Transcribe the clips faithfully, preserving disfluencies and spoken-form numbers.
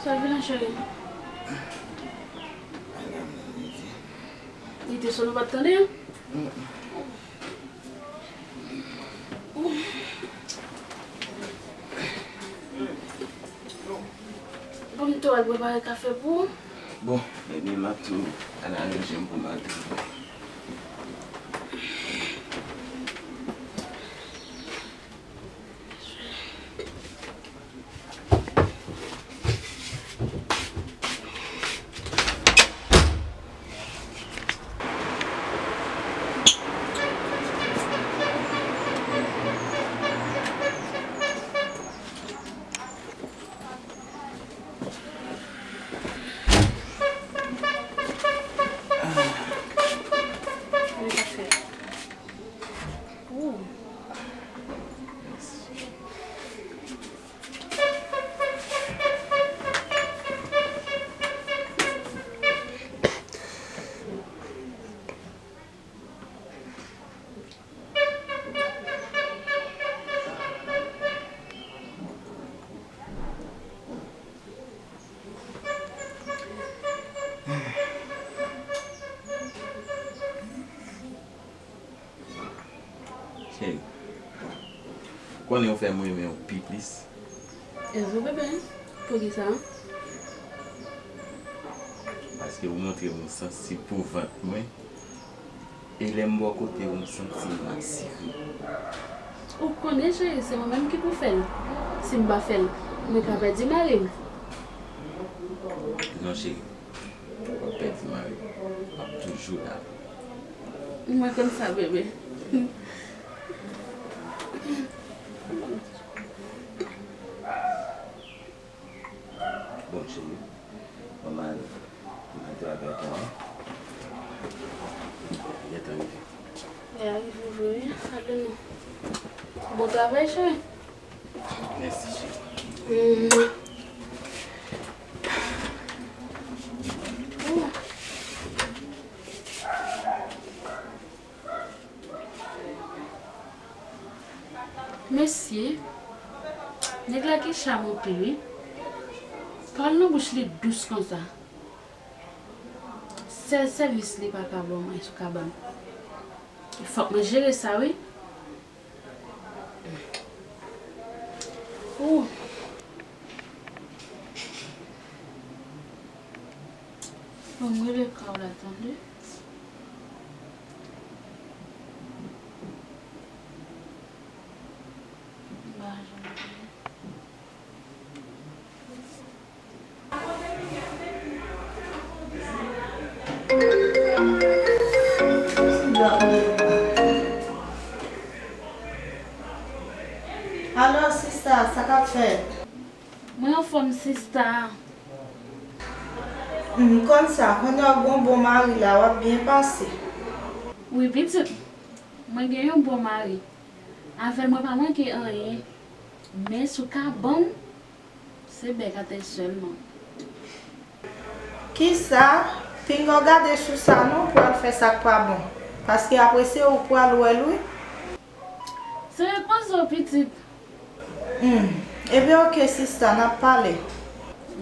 Sa vin la, cheri. Li te sone, ou pa t tande, an? Bon, m tou al prepare kafe pou ou. Bon, ebyen, m ap tou al aranje m pou m al travay. Cheri, ou konnen ou fè m renmen w pi plis. E vre, bebe? Poukisa? Paske ou montre m ou sansib pou vant mwen. E lè m bò kote w, m santi m asire. Ou konnen, cheri, se mwen menm ki pou fè l. Si m pa fè l, mwen ka pèdi mari m. Non, cheri. W ap pèdi mari w. M ap toujou la. Mwen konn sa, bebe. Bon, cheri, bon, m al, m al travay pou mwen. Gentan rive. Li arive vre, wi. Gade non. Bon travay, cheri. Mèsi, cheri. Mm. Mesye, nèg la gen cham anpil, wi. Pawòl nan bouch li dous konsa. Sèl sèvis li pa ka ban mwen sou kabann. Fòk mwen jere sa, wi. Ooh. Bon, mwen rele Carla, tande. Ba, jan. Alo, sista, sa k ap fèt? Mwen anfòm, sista. M konn sa, kounye a w gen yon bon mari la, w ap byen pase. Wi, pitit, mwen gen yon bon mari. Avè l, mwen pa manke anyen. Men si w ka ban m, se bèk atè sèlman. Kisa? Pinga w gade sou sa non pou w al fè sa k pa bon. Paske apre se ou pou al wè l wi. Se repoze w, pitit. Hmm. Ebyen, oke, sista, n ap pale.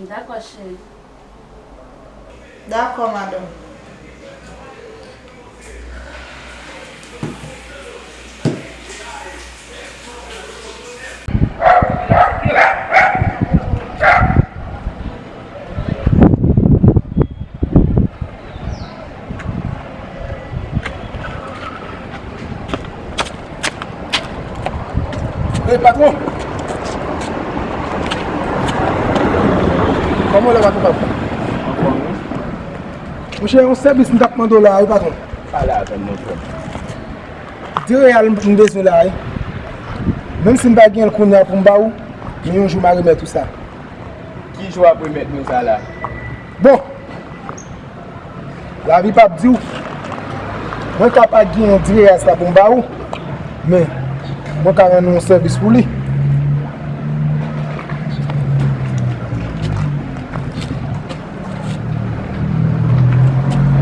Dakò, cheri. Dakò, madanm. Ey, patwon! Kòman w ye, patwon, patwon? Anfòm, wi. Monchè, yon sèvis m t ap mande w la a, wi, patwon. Pale avè m, non, frè m. Di reyal m bezwen la, wi. Menm si m pa gen l kounye a pou m ba ou, men yon jou m a remèt ou sa. Ki jou w ap remèt mwen sa la? Bon! Lavi p ap di w. Mwen ka pa gen di reyal sa pou m ba ou, men mwen ka rann ou yon sèvis pou li.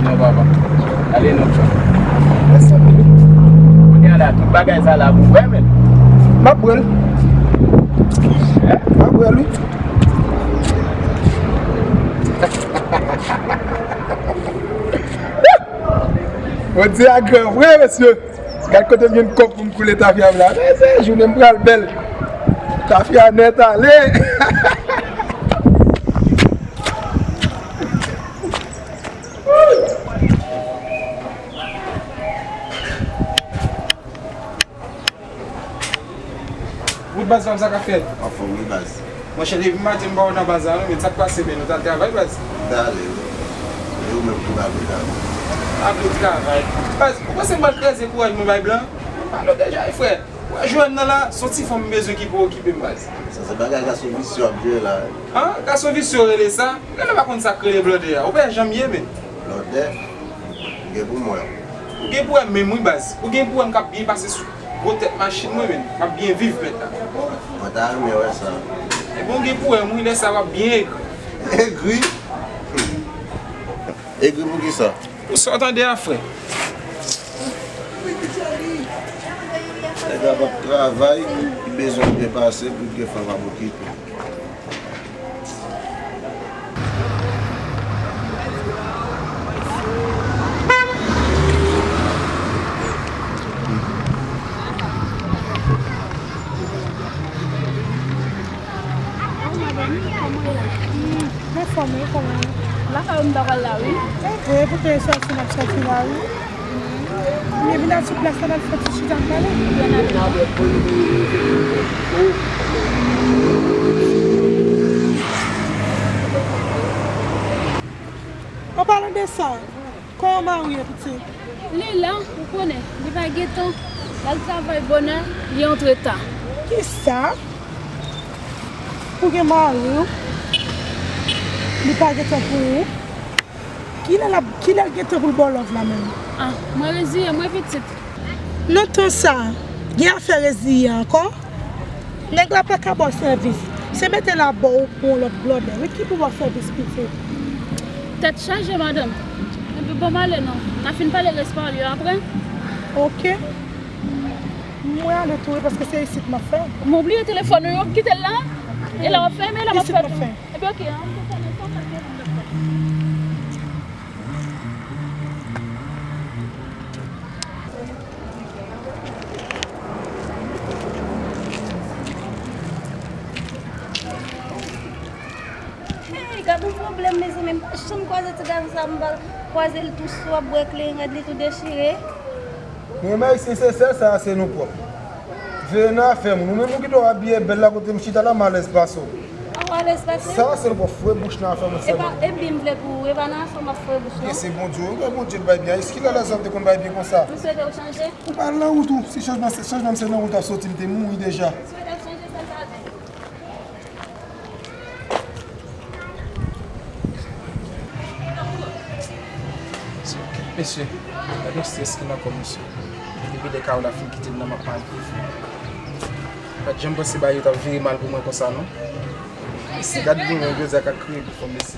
Non, papa. Ale non. Mèsi anpil, wi. Kounye a la, tout bagay sa la pou wè, men. M ap bwè l. M ap bwè l, wi. Bondye a gran vre, mesye. Gad kote m jwenn kòb pou m koule tafya m la. Mesye, jounen m pral bèl. Tafya nèt ale. Wout baz pa m, sa k ap fèt? Anfòm wi baz. Monchè, depi maten m pa wè w nan baz la non, men sa k pase, men ou t al travay baz? M t ale wi. E ou menm ki pa vle travay? Pa vle travay. Baz, ou panse m pral kraze kouraj mwen bay blan? Mwen pa lòt deja wi frè. Ou wè jwè m nan la, se yon ti fanm m bezwen ki pou okipe m baz. Sa se bagay gason visye w ap jere la wi. An? Gason visye w rele sa? Ou genlè pa konn sa k rele blòdè a. Ou pa janm ye men. Blòdè? Ou gen pou m wè w. Ou gen pou wè m menm wi baz. Ou gen pou wè m k ap byen pase sou gwo tèt machin mwen menm. M ap byen viv mentnan. Mwen ta renmen wè sa. Ebyen ou gen pou wè m wi, lè sa a w ap byen egri. Egri? Egri pou kisa? Pou sa w tande a frè. Nèg la p ap travay, li bezwen byen pase pou l gen fanm ap okipe. Anfòm wi, kòman? Lakay ou m ta pral la wi. E vre, poutèt e sòti n ap sòti la wi. Ebyen vin al sou plas la, n al fè ti chita n pale. An palan de sa, kòman mari w ye pitit? Li la, ou konnen, li pa gen tan, l al travay bonè, li antre ta. Kisa? Ou gen mari w, li pa gen tan pou ou? Kilè l ap, kilè l gen tan pou l ba w love la menm? Ah, mwen reziye m wi pitit. Nan tan sa, gen afè reziye ankò? Nèg la pa ka ba w sèvis. Se mete l a ba w pou yon lòt blòdè wi ki pou ba w sèvis pitit. Tèt chaje madanm. Epi bon m ale non. N a fin pale rès pawòl yo apre. Oke. Mwen ale tou wi paske se isit m ap fè. M oubliye telefòn ou yo, kite l la. E la w ap fèmen, la m ap fè. Isit m ap fè. Ebyen oke, an m te fèmen sa m ap fè. Hey, gad yon pwoblèm mezanmi, m pa janm kwaze ti gason sa, m pa kwaze l tou sou ap bwè kleren, gad li tou dechire. Nou menm ayisyen se sèl sa ase nou pwòp. Veye nan afè moun. Ou menm ou kite w abiye bèl la kote m chita la m alèz pase w. Ou alèz pase? Sa ase nou pwòp fwe bouch nan afè moun sèlman. Epa, epi m vle pou ou, epa nan afè w m ap fwe bouch non. Kiyès se Bondye? Ou gen Bondye bay byen. Eski lè lèzòm te konn bay byen konsa? M swete w chanje. Ou pa nan wout ou. Si chanjman se, chanjman m se nan wout ap soti, m te mouri deja. M swete w chanje, sa l ta di. Mesye, gad yon strès ki nan kò m, mesye. Depi lè Kaola fin kite m nan, m ap pale. M pa t janm panse bagay yo t ap vire mal pou mwen konsa, non. Mesye, gad goumen jodi a k ap kriye pou fanm, mesye.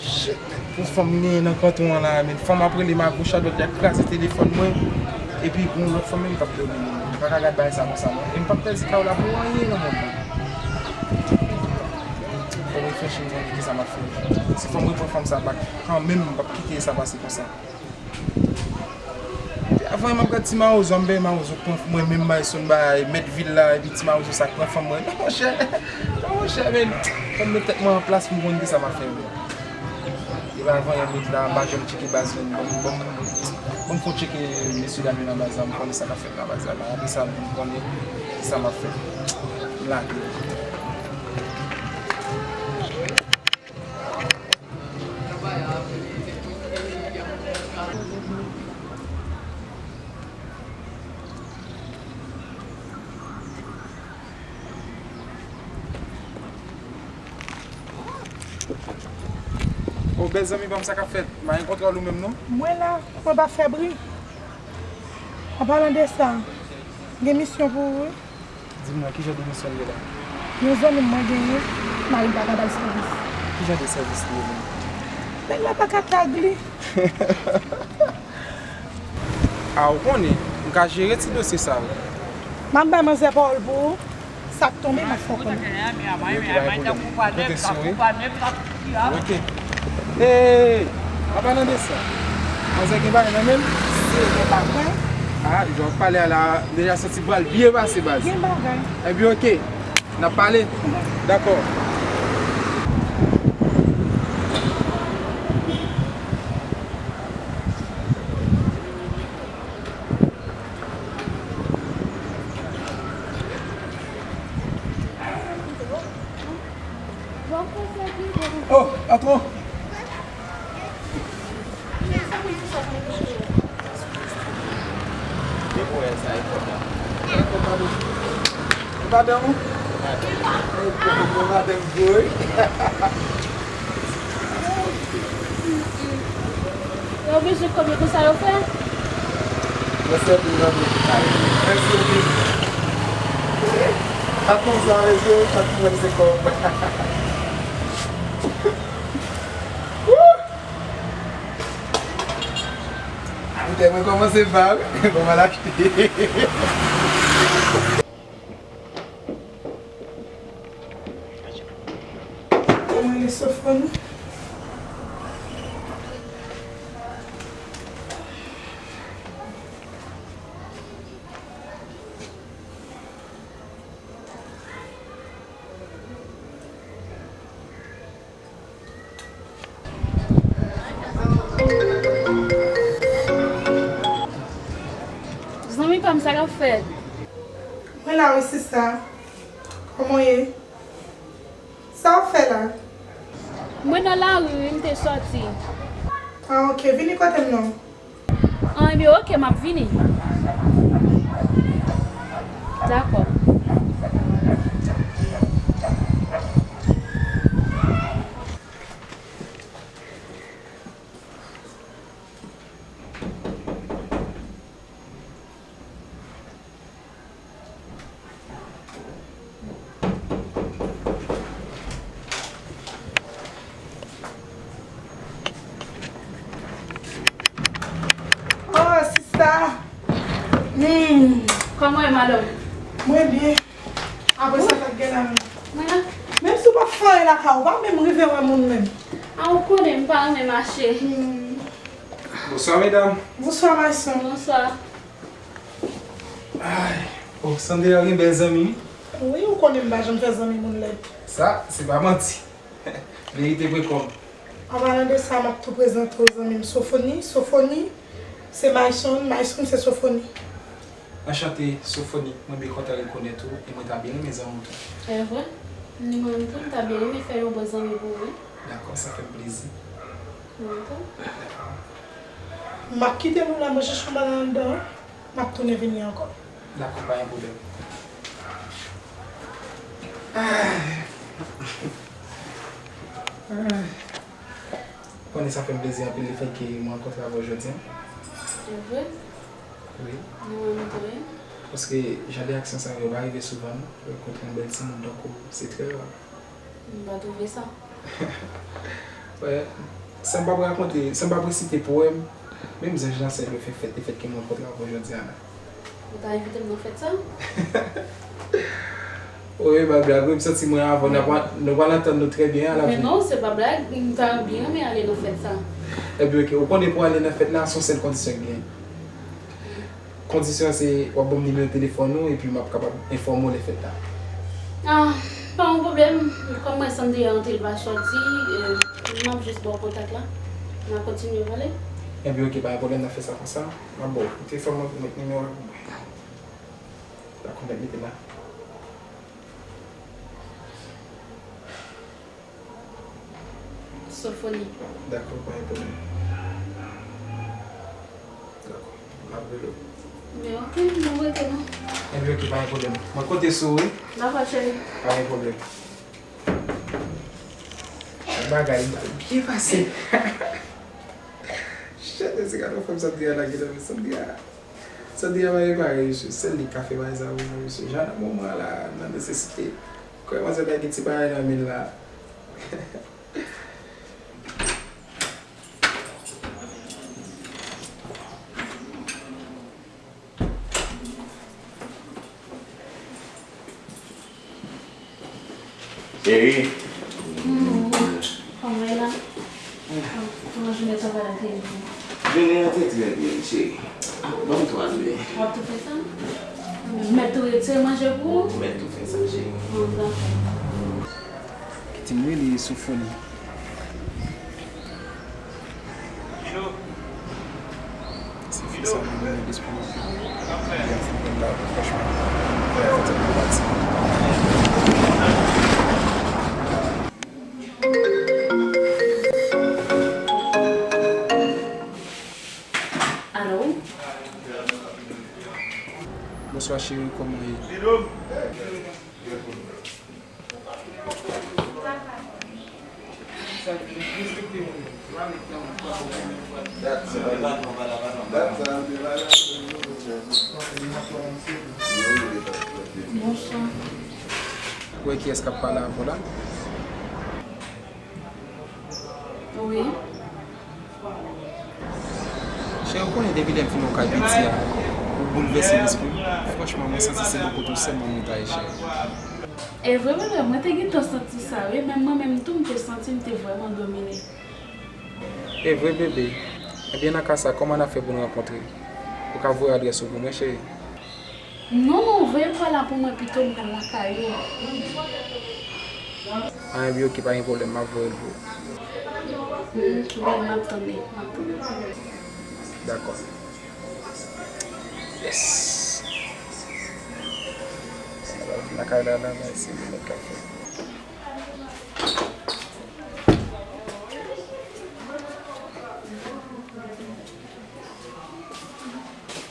Shit, men. Pou fanm m genyen nan kanton an la, men fanm ap rele m agoch adwat, y ap kraze telefòn mwen. Epi gon lòt fanm menm k ap dòmi. M pa ka gad bagay sa konsa, non. E m p ap pèdi Kaola pou anyen nan mond lan. Fò m reflechi, m konnen kisa m ap fè. Si fò m reprann fanm sa bak, kanmenm, m p ap kite sa pase konsa. Epi avan, m ap gad ti mawozo, m benyen mawozo pran mwen menm, Mayson bay mèt vil la, epi ti mawozo sa k pran fanm mwen. Non, monchè, non, monchè, men, fò m met tèt mwen an plas pou m konn kisa m ap fè, men. Epi avan, yon minit la, m pa janm tcheke baz, men, bon, bon, bon, fò tcheke mesye dam yo nan baz la, m konnen sa k ap fèt nan baz la, men apre sa, m konnen kisa m ap fè. M lage. O, bèl zanmi pa m, sa k ap fèt? M pa gen kontròl ou menm, non? Mwen la, mwen pa fè bri. An palan de sa, gen misyon pou ou, wi. Di m non, ki jan de misyon l ye la? Yon zanmi m mwen genyen, mari l pa ka ba l sèvis. Ki jan de sèvis li ye menm? Nèg la pa ka tag li. A, ou konnen, m ka jere ti dosye sa yo. M ap bay manzè pawòl pou ou, sa k tonbe, m ap fè w konnen. Ok, pa gen pwoblèm. Konte sou ou, wi. Konte sou ou, wi. Ok. Ee, an palan de sa, Manzè gen bagay nan men l? Si, gen bagay. Ah, jan w ap pale a la, m deja santi pral byen pase, baz. Gen bagay. Ebyen, oke. N ap pale? Dakò. Oh, patwon. Depi w wè sa, e kòb la. E kòb la, non. E madanm ou? E madanm. E bon, bon, madanm gwo, wi. Yo bezwen kòb yo konsa yo fè? Mèsi anpil, madanm. Mèsi anpil. Patwon sa, mesye, patwon se kòb. Woo! Boutèy mwen kòmanse ba wi. Bon, m al achte. Kòman li, Sofoni? Zanmi pa m, sa k ap fèt? Mwen la wi, sista. Kòman w ye? Sa w ap fè la? Mwen nan lari wi, m te sòti. Ah, oke. Vini kote m non. Ah, ebyen, oke, m ap vini. Dakò. Oh, sista. Hmm. Kòman w ye, madanm? Mwen byen. Apre sa, sa k gen la menm? Mwen la. Menm si w pa fè anyen lakay ou, ou pa menm rive wè moun menm. A, ou konnen m pa renmen mache. Hmm. Bonswa, medam. Bonswa, Mayson. Bonswa. Ay, oh, Sandria gen bèl zanmi, wi. Wi, ou konnen m pa janm fè zanmi moun lèd. Sa, se pa manti. Verite vre kòm. An palan de sa, m ap tou prezante w zanmi m Sofoni. Sofoni, se Mayson. Mayson, se Sofoni. Anchante, Sofoni. Mwen byen kontan rekonèt ou e mwen ta byen renmen zanmi w tou. E vre? Ni mwen menm tou, m ta byen renmen fè yon bon zanmi pou ou, wi. Dakò, sa fè m plezi. Mwen tou. Dakò. M ap kite nou la, mwen chèche yon bagay anndan an. M ap tounen vini ankò. Dakò, pa gen pwoblèm. Ah. Ah. Ou konnen sa fè m plezi anpil lefètke mwen rankontre avè w jodi a. Se vre? Wi. Mwen menm tou, wi. Paske jan de aksyon sa yo pa rive souvan, non. Rankontre yon bèl timoun tankou w, se trè ra. M pa twouve sa. Wè, san m p ap rakonte, san m p ap resite powèm, menm zanj nan syèl yo fè fèt lefètke m rankontre avè w jodi a la. Ou ta envite m nan fèt sa? Wi, pa blag, wi, m santi mwen avè w, nou pral, nou pral antann nou trè byen a la. Men non, se pa blag, m ta byen renmen ale nan fèt sa. Ebyen, oke, ou konnen pou ale nan fèt la, se yon sèl kondisyon k genyen. Kondisyon an se w ap ban m nimewo telefòn ou epi m ap kapab enfòme w lè fèt la. Ah, pa yon pwoblèm. Kòm mwen Sandria antre l pa sòti, eh, m ap jis ba w kontak la. N a kontinye pale. Ebyen, oke, pa yon pwoblèm, n ap fè sa konsa. M ap ba w telefòn mwen pou w met nimewo a pou mwen. Dakò, m mete la. Sofoni. Dakò, pa gen pwoblèm. Dakò, m ap rele w. Men oke, m ap rete non. Ebyen, oke, pa gen pwoblèm. Mwen konte sou ou, wi. Dakò, cheri. Pa gen pwoblèm. Bagay m pral byen pase. Chèt, se gade yon fanm Sandria lage nan men Sandria. Sandria pa gen parèy, mesye. Sèl li k ka fè bagay sa pou mwen, mesye. Jan nan moman la, nan nesesite. Kwè manzè ta gen ti bagay nan men l la. Cheri. Kòman w ye la? Kòman jounen travay la te ye pou ou? Jounen an te trè byen, cheri. Ban m twa dwe. W ap tou fè sa? Mèt tou retire manje pou ou? Mèt tou fè sa, cheri. Bon, dakò. Kite m rele Sofoni. Se fi sa mwen renmen depi m ap fè bèl la, franchman. Fè ti pati. Alo? Bonswa cheri, kòman w ye? Bonswa. Ou wè kiyès k ap pale avè w la? Wi. Cheri, ou konnen depi lè m fin wè w k Ayiti a, ou boulvèse lespri m. Franchman, mwen santi se bò kote w sèlman mwen ta ye, cheri. E vre, bebe, mwen te gentan santi sa, wi. Menm mwen menm tou, m te santi m te vrèman domine. E vre, bebe. Ebyen, nan ka sa, kòman n ap fè pou n rankontre? Ou ka voye adrès ou pou mwen, cheri? Non, non, voye m pa la pou mwen pito, m pral lakay ou. Anyen, wi, oke, pa gen pwoblèm, m ap voye l pou ou. Hmm, byen, m ap tann li, m ap tann li. Dakò. Yes. Lakay la, la, la, se li mèt kafe.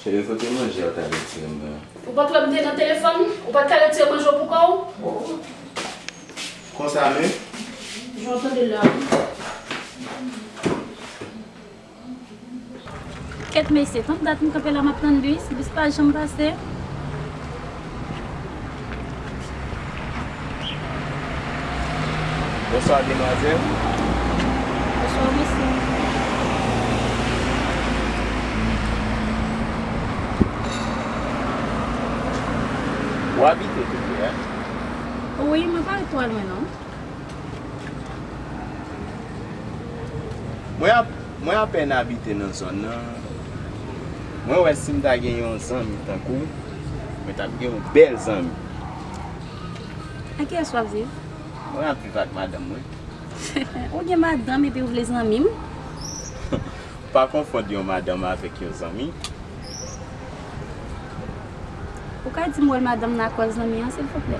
Cheri, kote manje a w t al retire m nan? Ou pa t wè m te nan telefòn? Ou pa t ka retire manje w pou kò w? Konsa menm? Jan w tande l la, wi. Kèt mesye, tann dat m kanpe la m ap tann bis, bis pa janm pase. Bonswa, demwazèl. Bonswa, mesye. Ou abite tou pre a? Wi, mwen pa ret twò lwen, non. Mwen ap, mwen apèn abite nan zòn nan. Mwen wè si m ta gen yon zanmi tankou w, mwen t ap gen yon bèl zanmi. Ak kiyès w ap viv? Mwen ap viv ak madanm mwen. Ou gen madanm epi w vle zanmi m? Pa konfonn yon madanm avèk yon zanmi. Ou ka di m wòl madanm nan ak wòl zanmi an, silvouplè?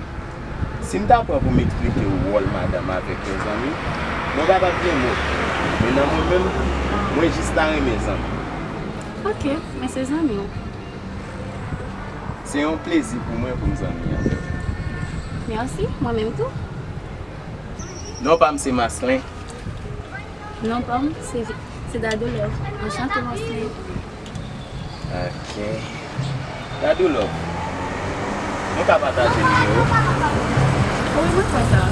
Si m ta pran pou m eksplike w wòl madanm avèk yon zanmi, mwen pa t ap gen mo. Men nan mwen menm, mwen jis ta renmen zanmi. Oke, men se zanmi w. Se yon plezi pou mwen pou m zanmi avè w. Mèsi, mwen menm tou. Non pa m se Maslin. Non pa m se, se Dadou Love. Anchante, Maslin. Ok. Dadou Love. Nou ka pataje nimewo? Wi, mwen kwè sa.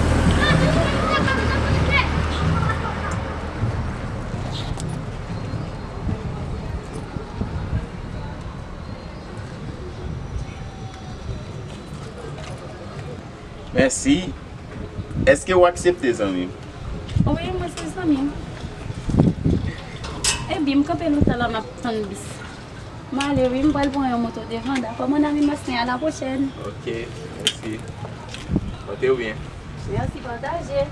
Mèsi. Èske w aksepte, zanmi m? Wi, mwen se zanmi w. Epi, m kanpe lontan la, m ap tann bis. M ale, wi, m pral pran yon moto devan, dakò, mon ami Maslin, à la prochaine. Ok, mèsi. Pote w byen. Mèsi, pataje.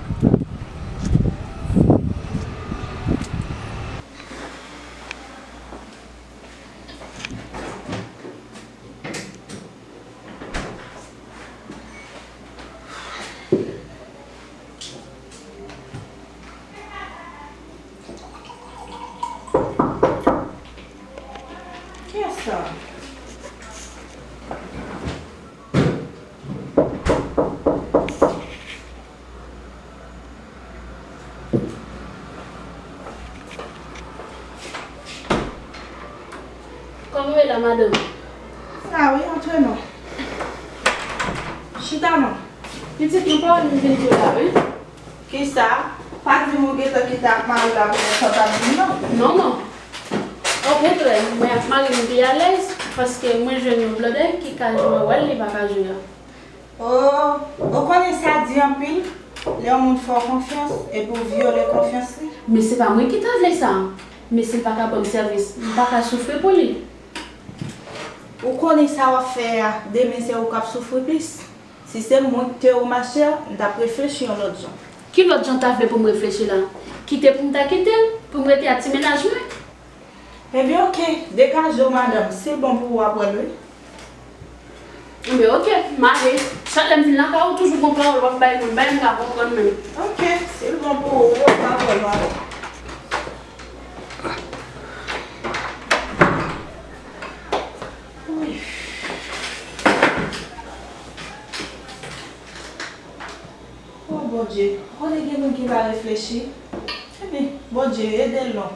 Kiyès sa? Kòman w ye la, madanm? Sa wi, antre non. Chita non. Pitit, nou pa wè nou vin tou la, wi. Kisa? Pa di m ou gentan kite ak mari w la pou lè sa w t ap vin non. Non, non. Okontrè, mwen ak mari m pi alèz, paske mwen jwenn yon blòdè ki ka jwe wòl li pa ka jwe a. Oh, ou konnen sa di anpil, lè yon moun fè w konfyans, epi w vyole konfyans li. Men se pa mwen ki ta vle sa. Men si l pa ka ban m sèvis, m pa ka soufri pou li. Ou konnen sa w ap fè a, demen se ou k ap soufri plis. Si se mwen ki te ou, machè, m t ap reflechi yon lòt jan. Ki lòt jan w ta vle pou m reflechi la? Kite pou m ta kite l, pou m rete ak ti mennaj mwen? Ebyen, oke, degaje w, madanm. Si l bon pou ou, w ap wè l, wi. Enben, oke, m ale. Chak lè m vin lakay ou, toujou gon pawòl w ap bay moun, bay m ka konprann menm. Oke, si l bon pou ou, wi, w ap wè l, madanm. Wi. O Bondye, ou konnen gen moun ki pa reflechi. Ebyen, Bondye, ede l non.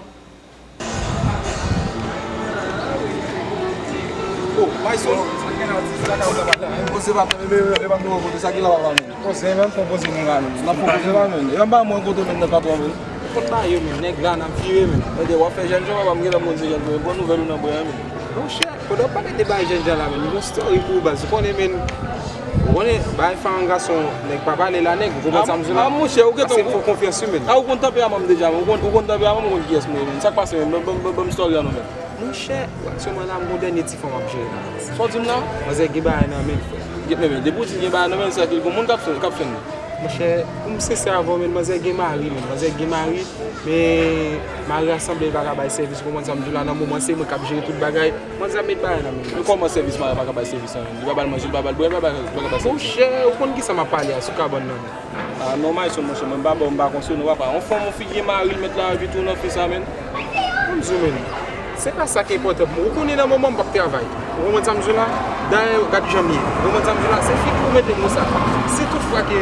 Oh, Mayson. Sa gen la, sa ka ou ta pale la. Konpoze pa menm, e pa nou konpoze, sa gen la papa menm. Konpoze menm, konpoze nou la menm. N ap konpoze pa menm. E pa mwen kontre menm nan patwon menm. Kot ba yo menm, nèg la n ap vire menm. Tande, w ap fè jènjan, papa m gentan konn se jènjan, bon nouvèl ou nan bwè a menm. Monchè, pandan w pale de bagay jènjan la menm, m gon story pou ou baz. Ou konnen menm, ou konnen bagay fanm gason, nèg pa pale la nèg, ou konprann sa m di w la? A, monchè, ou gentan. Paske m fè w konfyans wi menm. A, ou konn tanperaman m deja, ou konn, ou konn tanperaman m, ou konn kiyès mwen menm. Sa k pase menm? Ban, ban, ban, ban m story a non menm. Monchè, ou aktyèlman la, m gon dènye ti fanm ap jere la. Sa w di m la? Manzè gen bagay nan men l, frè. Gen, men, men, depi w di l gen bagay nan men l, sa vle di gon moun k ap fè, k ap fè l. Monchè, pou m sensè avè w, men, manzè gen mari, men, manzè gen mari, men mari a sanble l pa ka bay sèvis, ou konprann sa m di w la, nan moman se mwen k ap jere tout bagay, manzè ap met bagay nan men l. Men kòman sèvis mari a pa ka bay sèvis nan men l? Li pa ba l manje, li pa ba l bwè, li pa ba, li pa ka bay sèvis. Monchè, ou konn kisa m ap pale a sou kabann nan menm? A non, Mayson, monchè, mwen m pa ba w, m pa konseye w non, papa. Yon fanm, yon fi gen mari l, mèt la, epi tou nan fi sa, menn. Ban m di w, menn. Se pa sa ki enpòtan pou mwen. Ou konnen nan moman m p ap travay. Ou konprann sa m di w la? Dayè, gad jan m ye. Ou konprann sa m di w la? Se fi ki pou mete m konsa. Si tout fwa ke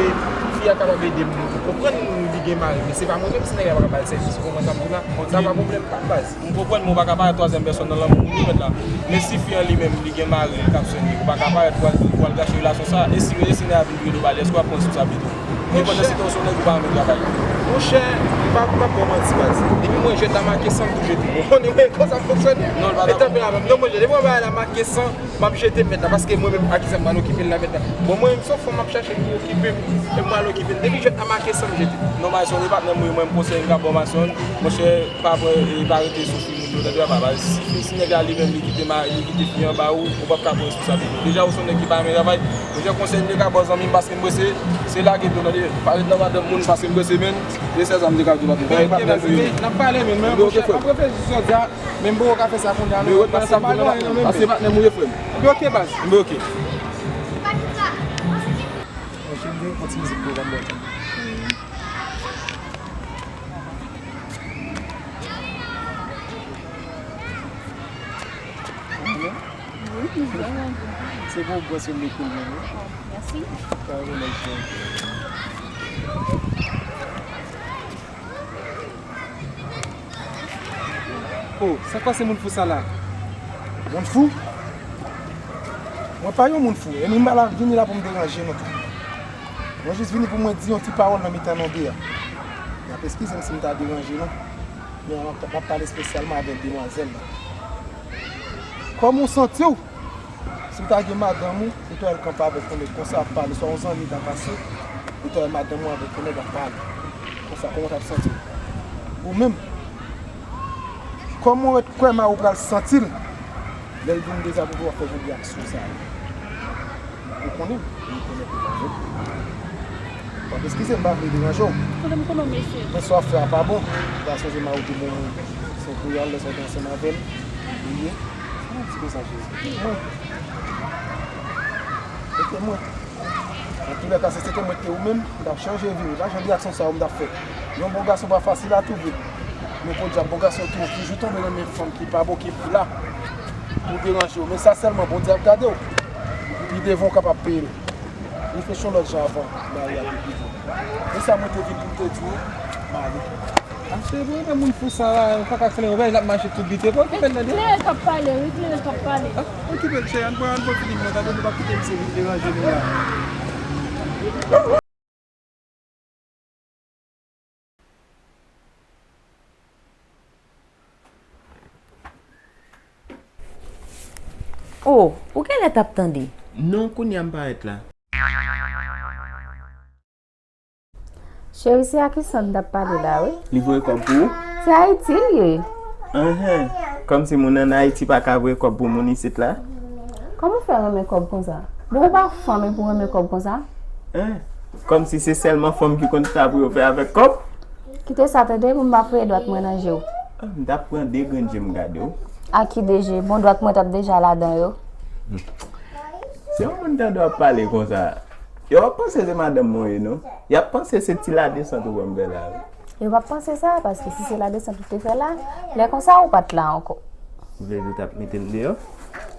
fi a kapab ede m, ou konprann li gen mari, men se pa mwen menm, si nèg la pa ka ba l sèvis, ou konprann sa m di w la? Sa pa pwoblèm pa m, baz. M konprann, men w pa ka parèt twazyèm pèsòn nan lanmou moun wi, mèt la. Men si fi an li menm, li gen mari l k ap swenn li, ou pa ka parèt pou al, pou al gache relasyon sa a. E si, e si nèg la vin vire do ba li, èske w ap pran risik sa pito? Depandan si w se yon nèg ou pa renmen travay. Monchè, m pa, m p ap ba w manti, baz. Depi mwen jete la make san m tou jete. Ou konnen mwen konsa m fonksyone. Non, l pa dakò. E tanperaman m. Non, monchè, depi mwen bagay la make san, m ap jete mèt la. Paske mwen menm, a kisa m pral okipe l la mèt la? Bon, mwen menm, se yon fanm m ap chache pou okipe m. E m pral okipe l. Depi jete la make san m jete. Non, Mayson, e patnè m wi, mwen, m konsèy m ka ba w, Mayson. Monchè, pa pran, e pa rete sou fi moun yo, tande papa, si, si nèg la li menm li kite ma-, li kite fi an ba ou, ou p ap ka pran responsablite. Deja ou se yon nèg ki pa renmen travay. Monchè, konsèy m te ka ba w zanmi m, paske m prese, se lage dlo tande. Pa ret nan madanm moun, paske m prese menn. Se sèl sa m te ka di w, patnè. Bay patnè m wi. N ap pale menn, men monchè, m ap reflechi sou sa, men m poko ka fè sa kounye a non, paske m pa gen anyen nan men m. Paske patnè m ou ye, frè m. Ebyen oke, baz. Ebyen oke. Monchè, m gen yon ti mizik pou w ban m. Wi, m vrèman byen. Se pou bwè sou mikwo mwen wi. Mèsi. Sa yo lè jwenn. Oh, sa k pase moun fou sa la? Moun fou? Mwen pa yon moun fou, e m pa la, vini la pou m deranje nou tou. Mwen jis vini pou mwen di yon ti pawòl nan mitan nou de a. N ap eskize m si m ta deranje nou. Men m ap, m ap pale espesyalman avèk demwazèl la. Kòman w santi w? Si w ta gen madanm ou, ou ta wè l kanpe avèk yon nèg konsa ap pale, swa yon zanmi ta pase, ou ta wè madanm ou avèk yon nèg ap pale. Konsa, kòman w t ap santi w? Ou menm, kòman w kwè mari w pral santi l lè l vin dezabone w ap fè jan de aksyon sa yo? Ou konnen, ou konnen pou w pa vle. W ap eskize m, m pa vle deranje w. Konnen m konnen w, mesye. Men sa w ap fè a pa bon. Ou pa sonje mari w te bon moun. Se yon kouyal lè sa w te ansanm avè l. Ou ye. Sa w ap di konsa, Jezi? Mwen. Mete mwen. Antoulèka, si se te mwen ki te ou menm, m t ap chanje vi m. E pa jan de aksyon sa yo m t ap fè. Yon bon gason pa fasil a twouve. Men podyab, bon gason yo toujou tonbe nan men fanm ki pa bon, ki la pou deranje w. Men sa sèlman, Bondye ap gade w. Pi devan, w kapab peye l. Reflechi yon lòt jan avan mari a te peze w. Men sa mwen te vin pou m te di w, m ale. Monchè, pou yon moun fou sa la, ou pa ka fè l, ou wè l ap mache tout bite, pa okipe l tande. Klere k ap pale, wi, klere k ap pale. Ah, okipe l, cheri, ann pran, ann pran filing nan, tande, nou pa kite misye vin deranje nou la. Oh, ou genlè t ap tande. Non, kounye a m parèt la. Cheri, se a kisa n t ap pale la, wi? Li voye kòb pou ou? Se Ayiti l ye. Enhen. Kòmsi moun ann Ayiti pa ka voye kòb pou moun isit la? Kòman w fè renmen kòb konsa? Bon, ou pa fanm epi w renmen kòb konsa? Hen? Kòmsi se sèlman fanm ki konn sa pou yo fè avèk kòb? Kite sa tande pou m pa foure dwat mwen nan je w. Ah, m t ap pran de grenn je m gade w. A ki de je? Bon, dwat mwen t ap deja ladan yo. Si yon moun tande w ap pale konsa, yo p ap panse se madanm mwen ye non. Y ap panse se ti ladesant ou wè m fè la wi. Yo p ap panse sa, paske si se ladesant ou te fè la, lè konsa ou pa t la ankò. Ou vle di w t ap mete m deyò?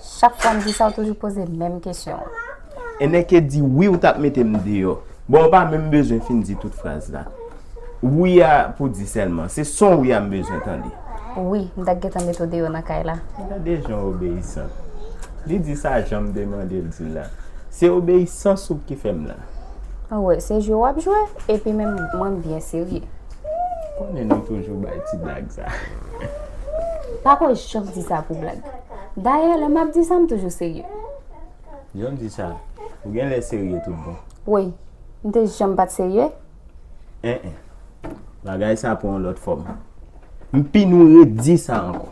Chak fwa m di sa, ou toujou poze menm kesyon an. E nèk e di wi, ou t ap mete m deyò. Bon, ou pa menm bezwen fin di tout fraz la. Wi a pou di sèlman. Se son wi a m bezwen tande. Wi, m t ap gentan mete w deyò nan kay la. Gade jan w obeyisant. Li di sa jan m te mande l di l la. Se obeyisans ou ki fè m la. Ou wè, se jwe w ap jwe, epi menm mwen m byen serye. Konnen nou toujou bay ti blag sa. Pa ko janm di sa pou blag. Dayè, lè m ap di sa, m toujou serye. Jan w di sa, ou genlè serye tout bon. Wi, m te janm pa t serye? En en. Bagay sa pran yon lòt fòm. M pini w redi sa ankò.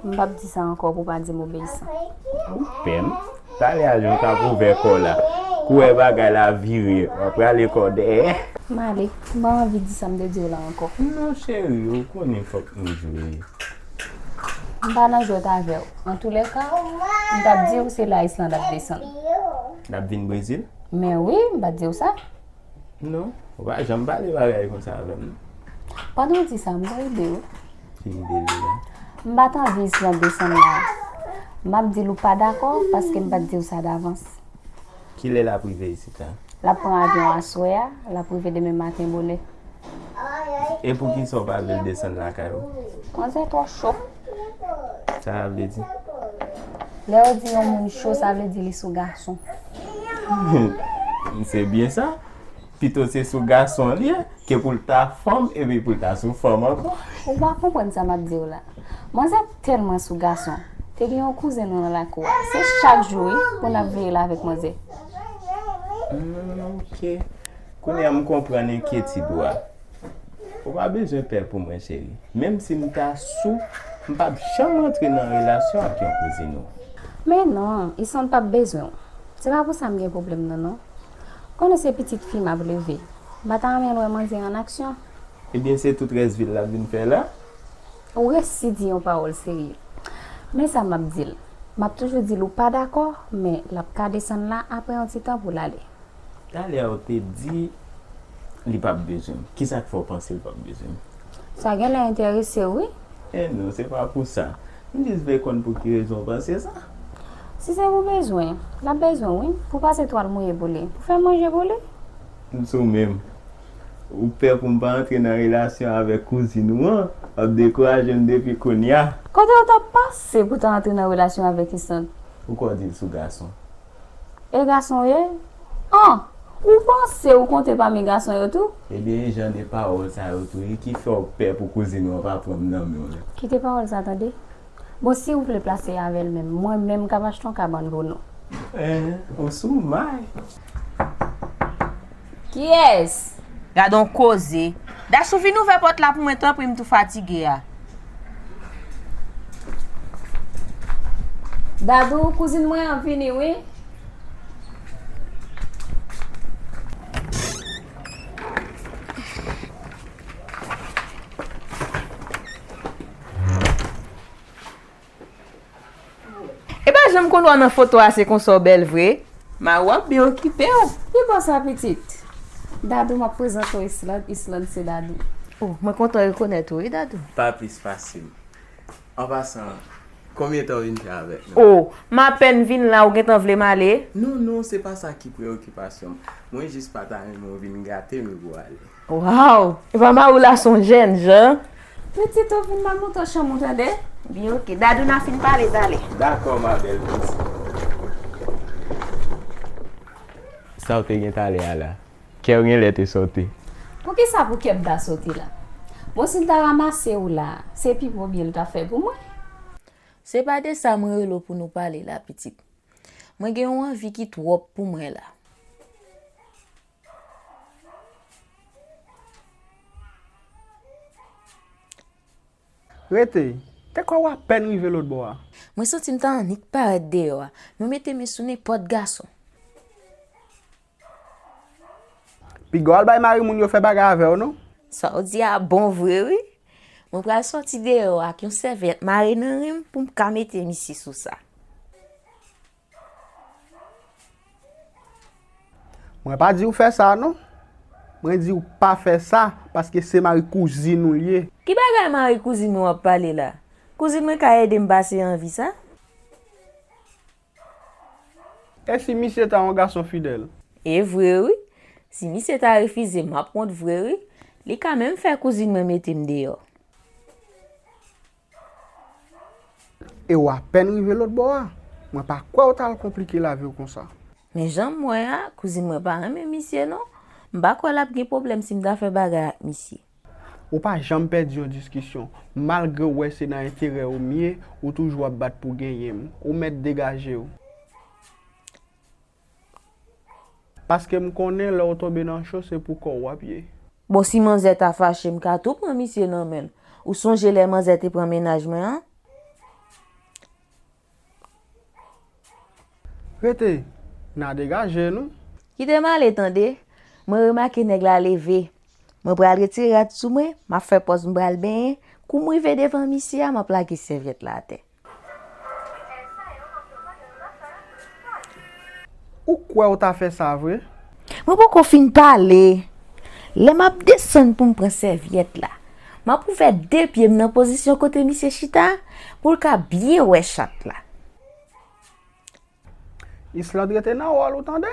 M p ap di sa ankò pou w pa di m obeyisan. Ou pè m. Talè a jan w t ap ouvè kò w la. Kou w wè bagay la vire, w ap rale kò w dèyè. M ale. M pa anvi di sa m te di w la ankò. Non, cheri, ou konnen fòk nou jwe. M pa nan jwèt avè w. Antoulèka, m t ap di w se la Islande ap desann. L ap vin Brezil? Men wi, m pa t di w sa? Non, ou pa janm pale bagay konsa avè m non. Pandan w di sa, m gen ide wi. Ki ide li la? M pa t anvi Islande desann la. M ap di l ou pa dakò paske m pa t di w sa davans. Kilè l ap rive isit la? L ap pran avyon aswè a, l ap rive demen maten bonè. E poukisa w pa vle l desann lakay ou? Manzè twò cho. Sa sa vle di? Lè yo di yon moun cho, sa vle di li sou gason. Se byen sa. Pito se sou gason li ye, ke pou l ta fanm, epi pou l ta sou fanm ankò. Ou pa konprann sa m ap di w la. Manzè tèlman sou gason. Te gen yon kouzen nou nan lakou a. Se chak jou, wi, pou n ap veye l avèk manzè. Hmm, ok. Kounye a m konprann enkyetid ou a. Ou pa bezwen pè pou mwen, cheri. Menm si m ta sou, m p ap janm antre nan relasyon ak yon kouzin ou. Men non, Islande p ap bezwen w. Se pa pou sa m gen pwoblèm nan, non. Konnen se pitit fi m ap leve. M pa ta renmen l wè manzè an aksyon. Ebyen, se tout rès vi l l ap vin fè la? Ou resi di yon pawòl serye. Men sa m ap di l. M ap toujou di l ou pa dakò, men l ap ka desann la apre yon ti tan pou l ale. Talè a w te di li p ap bezwen m. Kisa k fè w panse l p ap bezwen m? Sa genlè enterese w, wi. Eh non, se pa pou sa. M jis vle konn pou ki rezon w panse sa. Si se pou bezwen, l ap bezwen w, wi. Pou pase twal mouye pou li. Pou fè manje pou li. M sou menm. Ou pè pou m pa antre nan relasyon avèk kouzin ou an, w ap dekouraje m depi kounye a. Kote w t ap pase pou w ta antre nan relasyon avèk Islande? Ou kwè w di l sou gason? E gason w ye? An! Ou panse ou konte pami gason yo tou? Ebyen, e jan de pawòl sa yo tou ye ki fè w pè pou kouzin ou an pa pran m nan men w la. Kite pawòl sa tande. Bon, si ou vle plase avè l menm, mwen menm m kab achte yon kabann pou nou. Eh, ou sou may. Kiyès? Gad on koze. Dachou, vin ouvè pòt la pou mwen, tanpri, m tou fatige a. Dadou, kouzin mwen an vini, wi. E pa janm konn wè w nan foto a, se konsa w bèl vre. Mari w ap byen okipe w. Ki bò sa, pitit? Dadou, m ap prezante w Islande. Islande se Dadou. Oh, mwen kontan rekonèt ou, wi, Dadou. Pa plis fasil. An pasan, konbyen tan w vin fè avèk nou? Oh, m apèn vin la, ou gentan vle m ale? Non, non, se pa sa ki preyokipasyon m. Mwen jis pa ta renmen w vin gate m epi w ale. Waw! Epa mari w la se yon jèn jan. Pitit, ou vin m ap montre w chanm ou tande? Byen, oke. Dadou, n a fin pale talè. Dakò, ma belle douce. Sa w te gen talè a la? Kè w genlè te sote. Poukisa pou kè m ta sote la? Bon, si l ta ranmase w la, se pi bon byen l t ap fè pou mwen. Se pa de sa mwen rele w pou nou pale la, pitit. Mwen gen yon anvi ki twòp pou mwen la. Rete, te kwè w apèn rive lòt bò a. Mwen santi m ta annik parèt deyò a. Mwen mete men sou nenpòt gason. Piga w al bay mari moun yo fè bagay avè w, non? Sa w di a bon vre, wi. Mwen pral sòti deyò ak yon sèvyèt mare nan ren m pou m ka mete misye sou sa. Mwen pa di w fè sa, non. Mwen di w pa fè sa, paske se mari kouzin ou l ye. Ki bagay mari kouzin mwen w ap pale la? Kouzin mwen ka ede m pase anvi sa? E si misye ta yon gason fidèl? E vre, wi. Si misye ta refize, m ap wont vre, wi. Li ka menm fè kouzin mwen mete m deyò. E w apèn rive lòt bò a. Mwen pa kwè w t al konplike lavi w konsa. Men jan m wè a, kouzin mwen pa renmen misye, non. M pa kwè l ap gen pwoblèm si m ta fè bagay ak misye. Ou pa janm pèdi yon diskisyon. Malgre w wè se nan enterè w m ye, ou toujou ap bat pou genyen m. Ou mèt degaje w. Paske m konnen lè w tonbe nan cho, se pou kò w w ap ye. Bon, si manzè ta fache, m ka tou pran misye nan men l. Ou sonje lè manzè te pran mennaj mwen an? Rete, n a degaje nou. Kite m ale tande. Mwen remake nèg la leve. Mwen pral retire rad sou mwen, m ap fè pòz m pral benyen. Kou m rive devan misye a, m ap lage sèvyèt la atè. Ou kwè w ta fè sa vre? Mwen poko fin pale. Lè m ap desann pou m pran sèvyèt la, m ap ouvè de pye m nan pozisyon kote misye chita a, pou l ka byen wè chat la. Islande rete nan wòl ou, tande?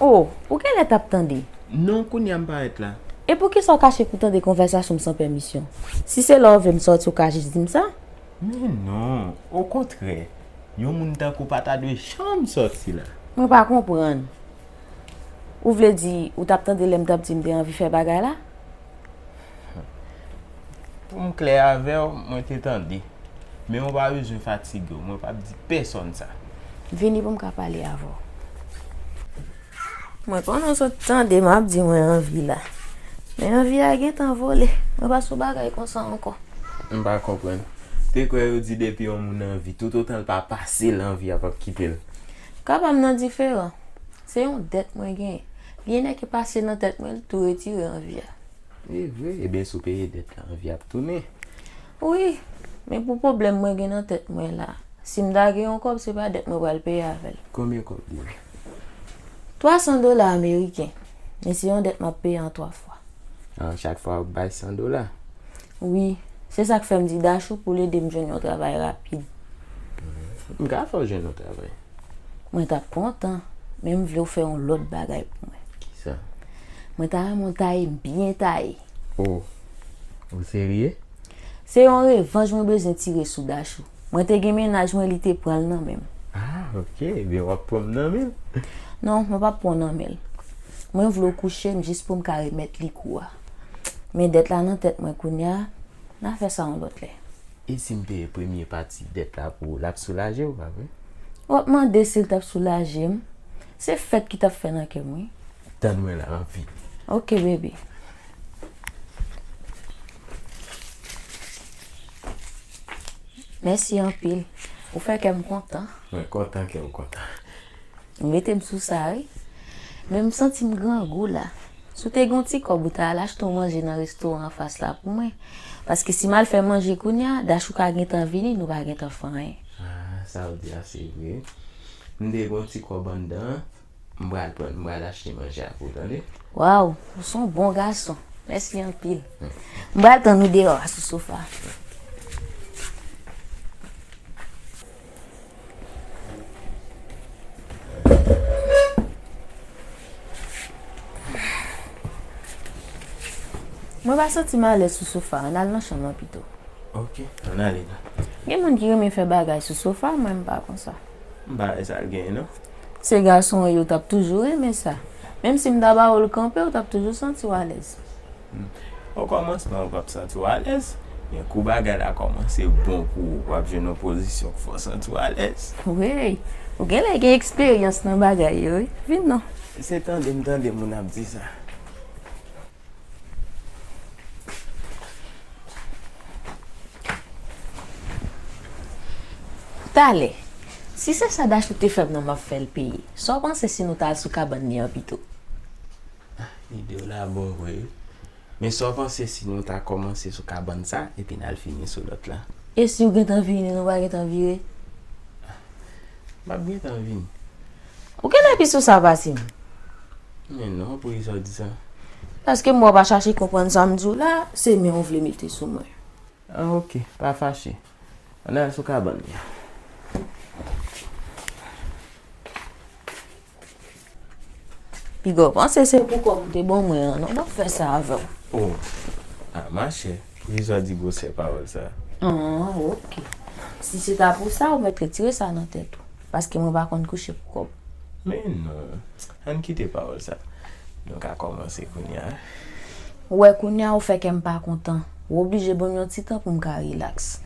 O, ou genlè t ap tande. Non, kounye a m parèt la. E poukisa w kache pou tande konvèsasyon m san pèmisyon? Si se lè w vle m sòti, w ka jis di m sa. Men non, okontrè, yon moun tankou w pa ta dwe janm sòti la. Mwen pa konprann. Ou vle di, ou t ap tande lè m t ap di m te anvi fè bagay la? Pou m klè avè w, mwen te tande. Men ou pa bezwen fatige w, mwen p ap di pèsonn sa. Vini pou m ka pale avè w. Mwen konnen w sot tande m ap di mwen anvi la. Men anvi a gentan vole. Mwen pa sou bagay konsa ankò. M pa konprann. Te kwè yo di depi yon moun anvi, toutotan l pa pase l, anvi a p ap kite l. Kaba m nan diferan. Se yon dèt mwen genyen. Li enèke pase nan tèt mwen, l tou retire anvi a. E vre, ebyen si w peye dèt la, anvi ap tounen. Wi, men pou pwoblèm mwen gen nan tèt mwen la, si m ta gen yon kòb, se pa dèt mwen pral peye avè l. Konbyen kòb li ye? Twa san dola ameriken, men se yon dèt m ap peye an twa fwa. A, chak fwa w ap bay san dola? Wi, se sa k fè m di Dachou pou l ede m jwenn yon travay rapid. M ka fè w jwenn yon travay. Mwen t ap kontan, men m vle w fè yon lòt bagay pou mwen. Kisa? Mwen ta renmen w taye m byen taye. O, ou serye? Se yon revanj mwen bezwen tire sou Dachou. Mwen te gen mennaj mwen, li te pran l nan men m. A, oke, ebyen w ap pran m nan men l? Non, mwen p ap pran w nan men l. Mwen vle w kouche m jis pou m ka remèt li kou a. Men dèt la nan tèt mwen kounye a, n a fè sa yon lòt lè. E si m peye premye pati dèt la pou ou, l ap soulaje w, pa vre? W ap mande si l t ap soulaje m? Se fèt ki t ap fè nan kè m, wi. Tann mwen la, m ap vini. Oke, bebe. Mèsi anpil. Ou fè kè m kontan. Mwen kontan kè w kontan. Ou mete m sou sa, wi. Men m santi m grangou la. Si w te gen yon ti kòb, ou ta al achte yon manje nan restoran anfas la pou mwen. Paske si m al fè manje kounye a, Dachou ka gentan vini, nou pa gentan fè anyen. A, sa w di a, se vre. M te gen yon ti kòb anndan an. M pral pran, m pral achte manje a pou w, tande? Waw, ou se yon bon gason. Mèsi anpil. M pral tann ou deyò a sou sofa. Mwen pa santi m alèz sou sofa, ann al nan chanm nan pito. Ok, ann ale la. Gen moun ki renmen fè bagay sou sofa, mwen m pa konsa. M pa wè sa l genyen non. Se gason w ye, w t ap toujou renmen sa. Menm si m ta ba w l kanpe, w t ap toujou santi w alèz. Hmm. Okòmansman, ou p ap santi w alèz. Men kou bagay la kòmanse bon pou ou, w ap jwenn yon pozisyon k fè w santi w alèz. Wey, ou genlè gen eksperyans nan bagay yo, wi. Vin non. Se tande m tande moun ap di sa. Talè, si se sa Dachou te fè m nan, m ap fè l peye. Sa w panse si nou ta al sou kabann li an pito? Ide w la bon vre wi. Men sa w panse si nou ta kòmanse sou kabann sa epi n al fini sou lòt la? E si w gentan vini, nou pa gentan vire? M ap gentan vini. Ou genlè pi sou sa pase m. Men non, poukisa w di sa? Paske m wè w pa chache konprann sa m di w la, se men w vle mete sou mwen. Ah, ok, pa fache. Ann al sou kabann li a. Piga w panse se pou kòb ou te ban mwen an, non, m ap fè sa avè w. Oh, ah, machè, poukisa w di gwosè pawòl sa? Ah, ok. Si se ta pou sa, ou mèt retire sa nan tèt ou. Paske mwen pa konn kouche pou kòb. Men non, ann kite pawòl sa. Nou ka kòmanse kounye a. Ou wè kounye a ou fè kè m pa kontan. Ou oblije ban m yon ti tan pou m ka rilaks.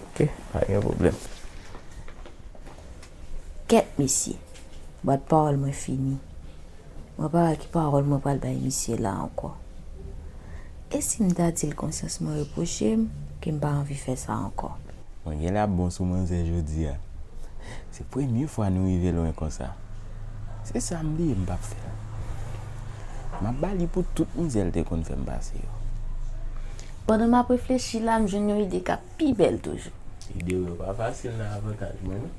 Ok, pa gen pwoblèm. Kèt mesye, bwat pawòl mwen fini. Mwen pa wè ki pawòl mwen pral bay misye la ankò. E si m ta di l konsyans mwen repwoche m, ke m pa anvi fè sa ankò? Mwen genlè ap bon sou manzè jodi a. Se premye fwa nou rive lwen konsa. Se sa m bliye m p ap fè l. M ap ba li pou tout mizè l te konn fè m pase yo. Pandan m ap reflechi la, m jwenn yon ide k ap pi bèl toujou. Ide w yo pa fasil nan avantaj mwen, non.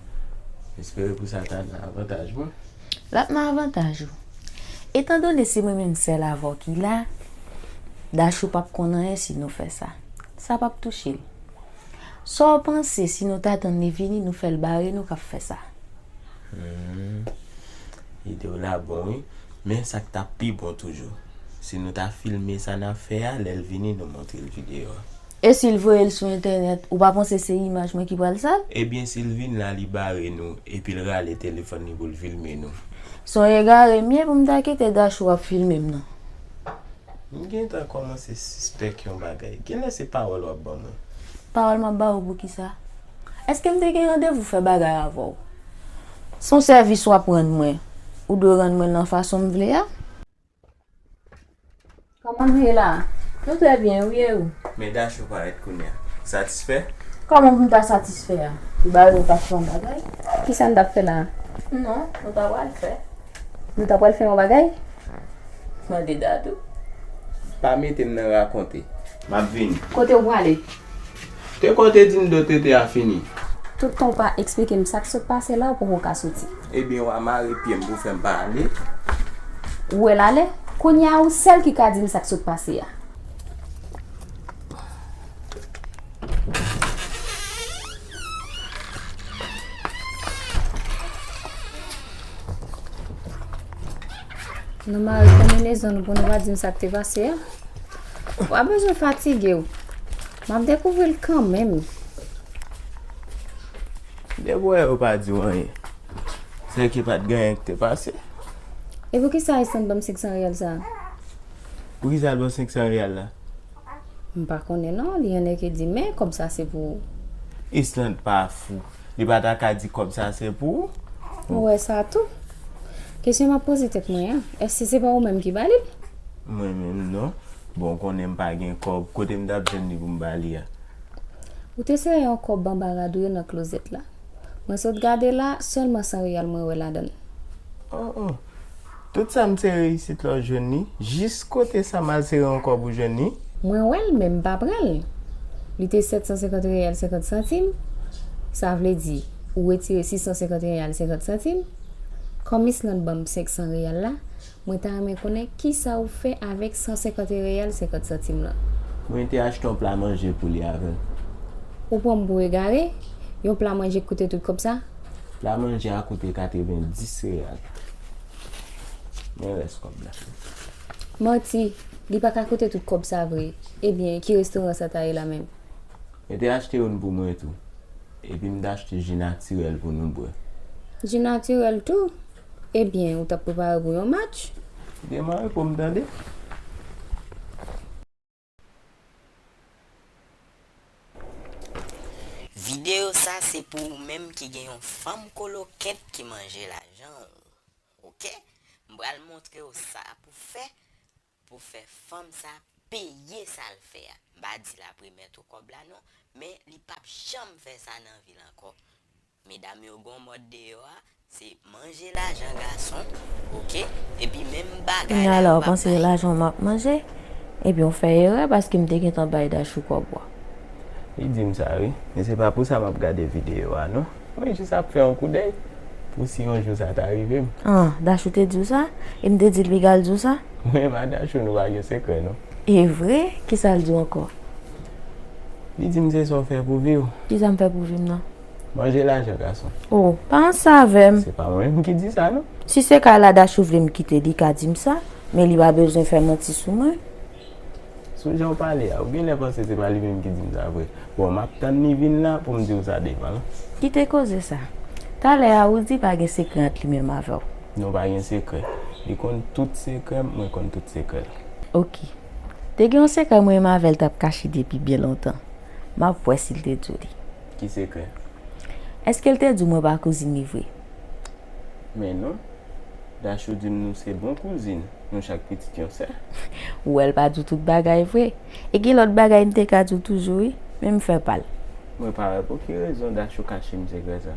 M espere pou sa ta nan avantaj mwen. L ap nan avantaj ou. Etandone se mwen menm sèl avè w ki la, Dachou p ap konn anyen si nou fè sa. Sa p ap touche l. Sa w panse si nou ta tann li vini, nou fè l bare nou k ap fè sa? Hmm. Ide w la bon, wi. Men sa k t ap pi bon toujou, si nou ta filme sa n ap fè a, lè l vini, nou montre l videyo a. E si l voye l sou entènèt, ou pa panse se imaj mwen ki pral sal? Ebyen, si l vin la, li bare nou, epi l rale telefòn li pou l filme nou. Se yon egare m ye pou m ta kite Dachou ap filme m nan. M gentan kòmanse sispèk yon bagay. Genlè se pawòl w ap ban mwen. Pawòl m ap ba w poukisa? Èske m te gen randevou fè bagay avè w? Se yon sèvis w ap rann mwen. Ou dwe rann mwen l nan fason m vle a. Kòman nou ye la? Nou trè byen, wi, e ou? Men Dachou parèt kounye a. Satisfè? Kòman pou m ta satisfè a? Ou bare ou pa fè yon bagay? Kisa n t ap fè la? Non, nou ta pral fè. Nou ta pral fè yon bagay? Mande Dadou. Pa mete m nan rakonte. M ap vini. Kote w prale? Te konte di m do tete a fini. Tout tan w pa eksplike m sa k sot pase la, ou poko ka soti. Ebyen, w a mare pye m pou fè m pa ale. Ou wè l ale? Kounye a, ou sèl ki ka di m sa k sot pase a. Nou mare konbinezon nou pou nou pa di m sa k te pase a. W a bezwen fatige w. M ap dekouvri l kanmenm. Depi w wè yo pa di w anyen, se ke pa t gen anyen ki te pase. E poukisa Islande ban m senk san reyal sa a? Poukisa l ban w senk san reyal la? M pa konnen non, li anneke di men kòb sa se pou ou. Islande pa fou. Li pa ta ka di kòb sa se pou ou. Ou wè sa tou? Kesyon m ap poze tèt mwen an, èske se pa ou menm ki ba li l? Mwen menm non. Bon, w konnen m pa gen kòb, kote m t ap jwenn li pou m ba li a? Ou te sere yon kòb anba rad ou yo nan klozèt la. Mwen sot gade la, sèlman san reyal mwen wè ladan l. Oh, oh. Tout sa m sere isit la w jwenn li? Jis kote sa m al sere yon kòb ou jwenn li? Mwen wè l, men m pa pran l. Li te sèt san senkant reyal senkant santim. Sa vle di, ou retire sis san senkant reyal senkant santim. Kòm Islande ban m senk san reyal la, mwen ta renmen konnen kisa ou fè avèk san senkant reyal senkant santim lan. Mwen te achte yon pla manje pou li avè l. Ou pran m pou egare? Yon pla manje k koute tout kòb sa? Pla manje a koute katrevenndis reyal. Men rès kòb la. Manti, li pa ka koute tout kòb sa vre. Ebyen, ki restoran sa ta ye la menm? Mwen te achte youn pou mwen tou. Epi m t achte ji natirèl pou nou bwè. Ji natirèl tou? Ebyen, ou t ap prepare pou yon match? Demare pou m tande. Videyo sa se pou ou menm ki gen yon fanm kolokèt ki manje lajan w. Ok? M pral montre w sa pou fè, pou fè fanm sa peye sa l fè a. M pa di l ap remèt ou kòb la non, men li p ap janm fè sa nan vi l ankò. Medam yo gon mòd deyò a, se manje lajan gason, oke? Epi menm bagay la yo p ap bay. Kounye a la, w panse se lajan w m ap manje? Ebyen, w fè erè paske m te gentan bay Dachou kòb ou a. Li di m sa, wi. Men se pa pou sa m ap gade videyo a, non. Mwen jis ap fè yon koudèy pou si yon jou sa ta rive m. Ah, Dachou te di w sa? E m te di l piga l di w sa? Mwen menm a Dachou, nou pa gen sekrè, non. E vre? Kisa l di w ankò? Li di m se sa w fè pou vi w. Kisa m fè pou vi m nan? Manje lajan gason. Oh, pa ansanm avè m. Se pa mwen menm ki di sa, non. Si se ka la Dachou vle m kite, li ka di m sa, men li pa bezwen fè manti sou mwen. Sou jan w pale a, ou genlè panse se pa li menm ki di m sa vre. Bon, m ap tann li vin la pou m di w sa devan l. Kite koze sa. Talè a, ou di pa gen sekrè ant li menm avè w. Non, pa gen sekrè. Li konn tout sekrè m, mwen konn tout sekrè l. Oke. Te gen yon sekrè mwen menm avè l t ap kache depi byen lontan. M ap wè si l te di w li. Ki sekrè? Èske l te di w mwen pa kouzin li vre? Men non. Dachou di m nou se bon kouzin. Nou chak pitit yon sè. Ou wè l pa di w tout bagay vre. E gen lòt bagay m te ka di w toujou wi, men m fè pa l. Mwen pa wè pou ki rezon Dachou kache m sekrè sa.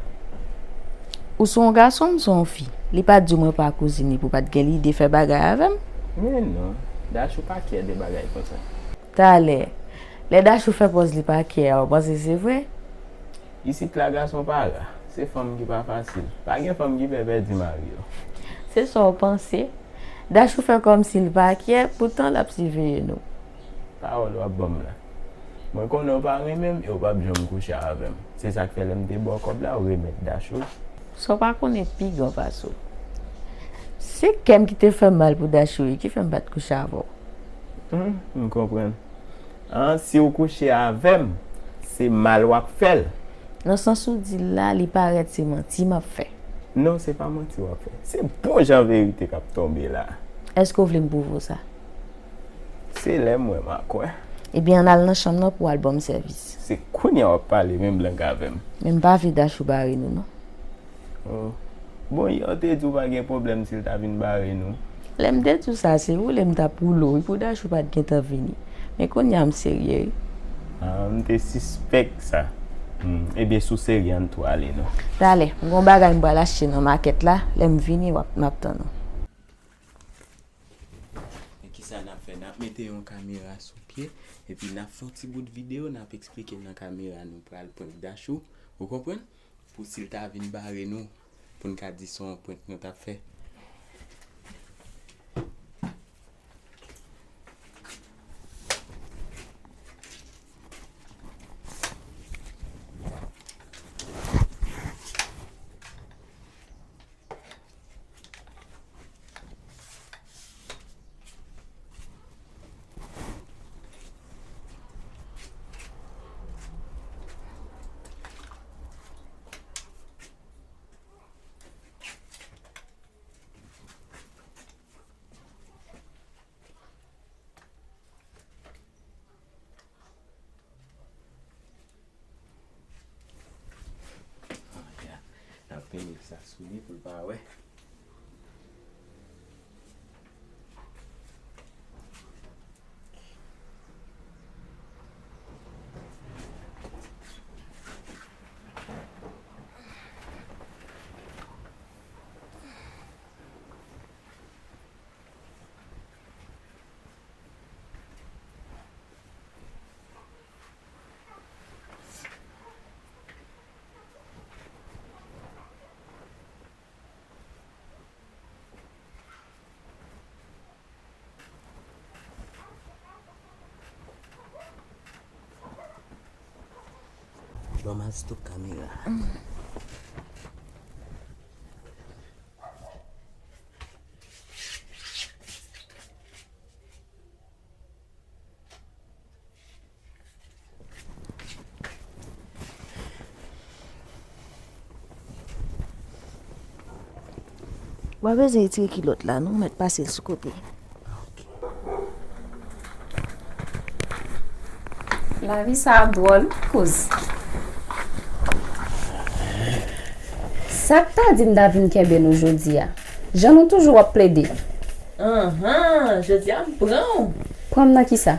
Ou se yon gason, m se yon fi. Li pa t di w mwen pa kouzin li pou w pa t gen lide fè bagay avè m. Men non, Dachou pa kyè de bagay konsa. Talè, lè Dachou fè pòz li pa kyè a, w panse se vre? Isit la gason pa ra, se fanm ki pa fasil. Pa gen fanm ki pè pèdi mari yo. Se sa w panse? Dachou fè kòmsi l pa kyè, poutan l ap siveye nou. Pawòl w ap ban m la. Mwen konnen w pa renmen m e w p ap janm kouche avè m. Se sa k fè lè m te ba w kòb la, w remèt Dachou. Sa w pa konnen pi gran pase w. Se kè m ki te fè m mal pou Dachou wi, ki fè m pa t kouche avè w. Hmm, m konprann. An, si w kouche avè m, se mal w ap fè l. Nan sans ou di l la, li parèt se manti m ap fè. Non, se pa manti w ap fè. Se bon jan verite k ap tonbe la. Èske w vle m pwouve w sa? Se lè m wè m a kwè. Ebyen, ann al nan chanm nan pou w al ban m sèvis. Se kounye a w ap pale menm lang avè m. Men m pa vle Dachou bare nou, non. Oh. Bon, yè w te di w pa gen pwoblèm si l ta vin bare nou. Lè m te di w sa, se woule m t ap woule w wi pou Dachou pa t gentan vini. Men kounye a m serye wi. Ah, m te sispèk sa. Hmm, ebyen, si w serye, ann tou ale non. Talè, m gon bagay m pral achte nan makèt la, lè m vini, w ap, m ap tann ou. Men kisa n ap fè? N ap mete yon kamera sou pye, epi n ap fè yon ti bout videyo, n ap eksplike nan kamera nou pral prank Dachou, ou konprann? Pou si l ta vin bare nou, pou n ka di se yon prank nou t ap fè. Ah, ya. N ap peye sa sou li pou l pa wè. Ban m al stop kamera. W a bezwen retire kilòt la, non, w mèt pase l sou kote. Lavi sa ap dwòl, kouz. Sa k ta di m ta vin kenbe nou jodi a? Jan nou toujou ap plede. Anhan, jodi a m pran w. Pran m nan kisa?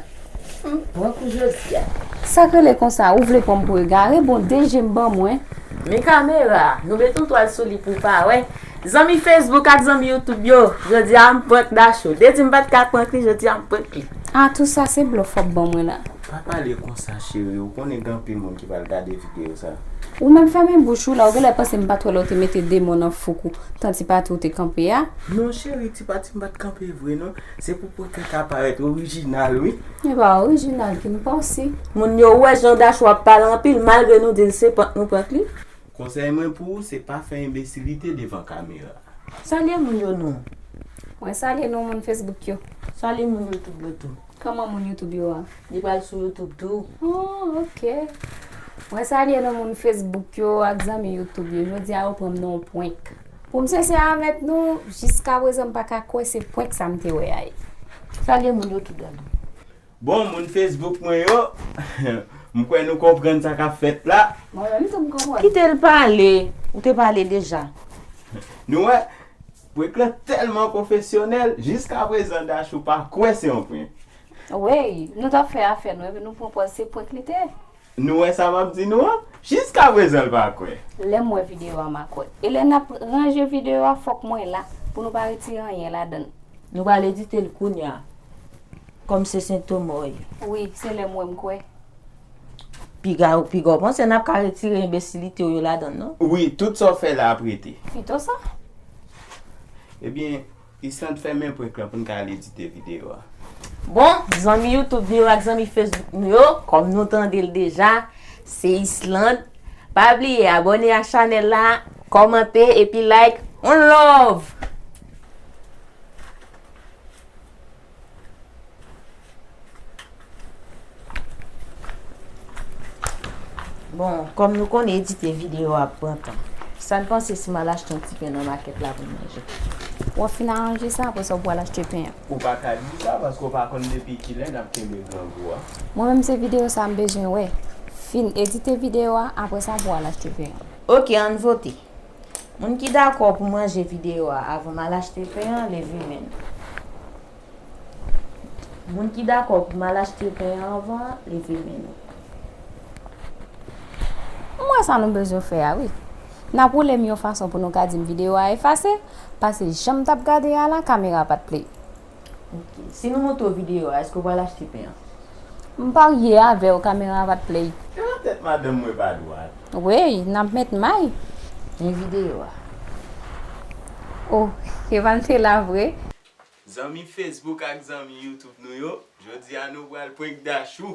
M pran kou jodi a. Sa k rele konsa, ou vle pran m pou egare? Bon, de je m ban mwen. Men kamera, nou met yon twal sou li pou w pa wè. Zanmi Facebook ak zanmi YouTube yo, jodi a m prank Dachou. Te di m pa t ka prank li, jodi a m prank li. A, tou sa se blòf w ap ban mwen la. Pa pale konsa, cheri. Ou konnen gen anpil moun ki pral gade videyo sa. Ou menm fèmen bouch ou la, ou genlè panse m pa t wè lè w te mete de mo nan fouk ou, tanti pati w te kanpe a. Non, cheri, ti pati m pa t kanpe vre, non. Se pou pòtrè ka parèt orijinal, wi. E pa orijinal ki m panse. Moun yo wè jan Dachou ap pale anpil, malgre nou di l se prank nou prank li. Konsèy mwen pou ou, se pa fè enbesilite devan kamera. Salye moun yo non. Mwen salye nou moun Facebook yo. Salye moun YouTube yo tou. Kòman moun YouTube yo a? Li pral sou YouTube tou. Oh, ok. Mwen salye nou moun Facebook yo ak zanmi YouTube yo. Jodi a yo pran m nan yon prank. Pou m sensè avèk nou, jiska prezan m pa ka kwè se prank sa m te wè a ye. Salye moun yo tou, Dadou. Bon, moun Facebook mwen yo, m kwè nou konprann sa k ap fèt la. Mwen menm tou m konprann. Kite l pale. Ou te pale deja. Nou wè, prank lan tèlman pwofesyonèl, jiska prezan Dachou pa kwè se yon prank. Wi, nou t ap fè afè nou, epi nou pran pòz se prank li te ye. Nou wè sa m ap di nou an? Jiska prezan l pa kwè. Lè m wè videyo a, m a kwè. E lè n ap ranje videyo a, fòk mwen la, pou nou pa retire anyen ladan l. Nou pral edite l kounye a. Kòm se Sentomòy. Wi, se lè m wè m kwè. Piga, piga w panse n ap ka retire enbesilite w yo ladan l, non? Wi, tout sa w fè la ap rete. Pito sa. Ebyen, Islande fèmen prank lan pou n ka al edite videyo a. Bon, zanmi YouTube nou yo ak zanmi Facebook nou yo, kòm nou tande l deja, se Islande. Pa bliye abòne ak chanèl la, kòmante epi like. On love! Bon, kòm nou konnen edite videyo a ap pran tan, sa n panse si m al achte yon ti pen nan makèt la pou n manje? W ap fin aranje sa, apre sa w pral achte pen an. Ou pa ka di sa, paske w pa konn depi kilè n ap kenbe grangou a. Mwen menm se videyo sa m bezwen wè. Fin edite videyo a, apre sa pou w al achte pen an. Ok, ann vote. Moun ki dakò pou manje videyo a avan m al achte pen an, leve men nou. Moun ki dakò pou m al achte pen an anvan, leve men nou. M wè sa nou bezwen fè a, wi. N ap woule m yon fason pou nou ka di m videyo a efase, paske jan m t ap gade a la, kamera pa t play. Ok. Si nou montre w videyo a, èske w pral achte pen an? M parye avè w, kamera pa t play. Nan tèt madanm mwen pa dwat. Wi, n ap met may. Men videyo a. Oh, Evan te la vre. Zanmi Facebook ak zanmi YouTube nou yo, jodi a nou pral prank Dachou.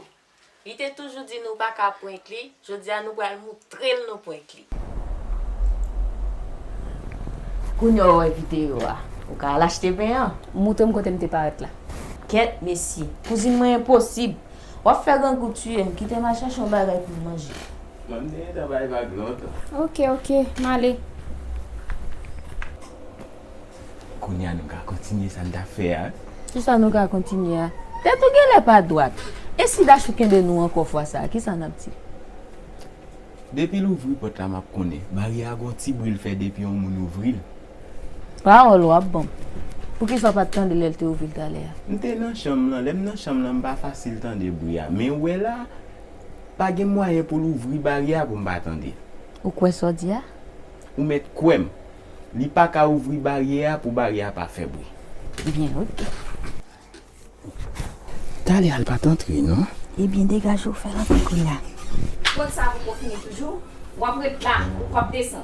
Li te toujou di nou pa ka prank li, jodi a nou pral moutre l nou prank li. Kounye a w wè videyo a, ou ka al achte pen an. Moutre m kote m te parèt la. Kèt, mesye, kouzin mwen enposib. W ap fè grangou tiye m, kite m al chèche yon bagay pou m manje. Mwen, m te gentan bay vag lontan. Ok, ok, m ale. Kounye a nou ka kontinye sa n t ap fè a. Kisa nou ka kontinye a? Tèt ou genlè pa dwat. E si Dachou kenbe nou ankò fwa sa a, kisa n ap di? Depi l ouvri pòt la, m ap konnen. Baryè a gon ti bri l fè depi yon moun ouvri l. Pawòl w ap ban m. Poukisa w pa t tande lè l te ouvri l talè a? M te nan chanm lan. Lè m nan chanm lan, m pa fasil tande bri a. Men ou wè la, pa gen mwayen pou l ouvri baryè a pou m pa tande l. Ou kwè sa w di a? Ou mèt kwè m. Li pa ka ouvri baryè a pou baryè a pa fè bri. Byen, ok. Talè a l pa t antre, non? Ebyen, degaje w, fè l antre kounye a. Prank sa poko fini toujou. W ap ret la, ou p ap desann.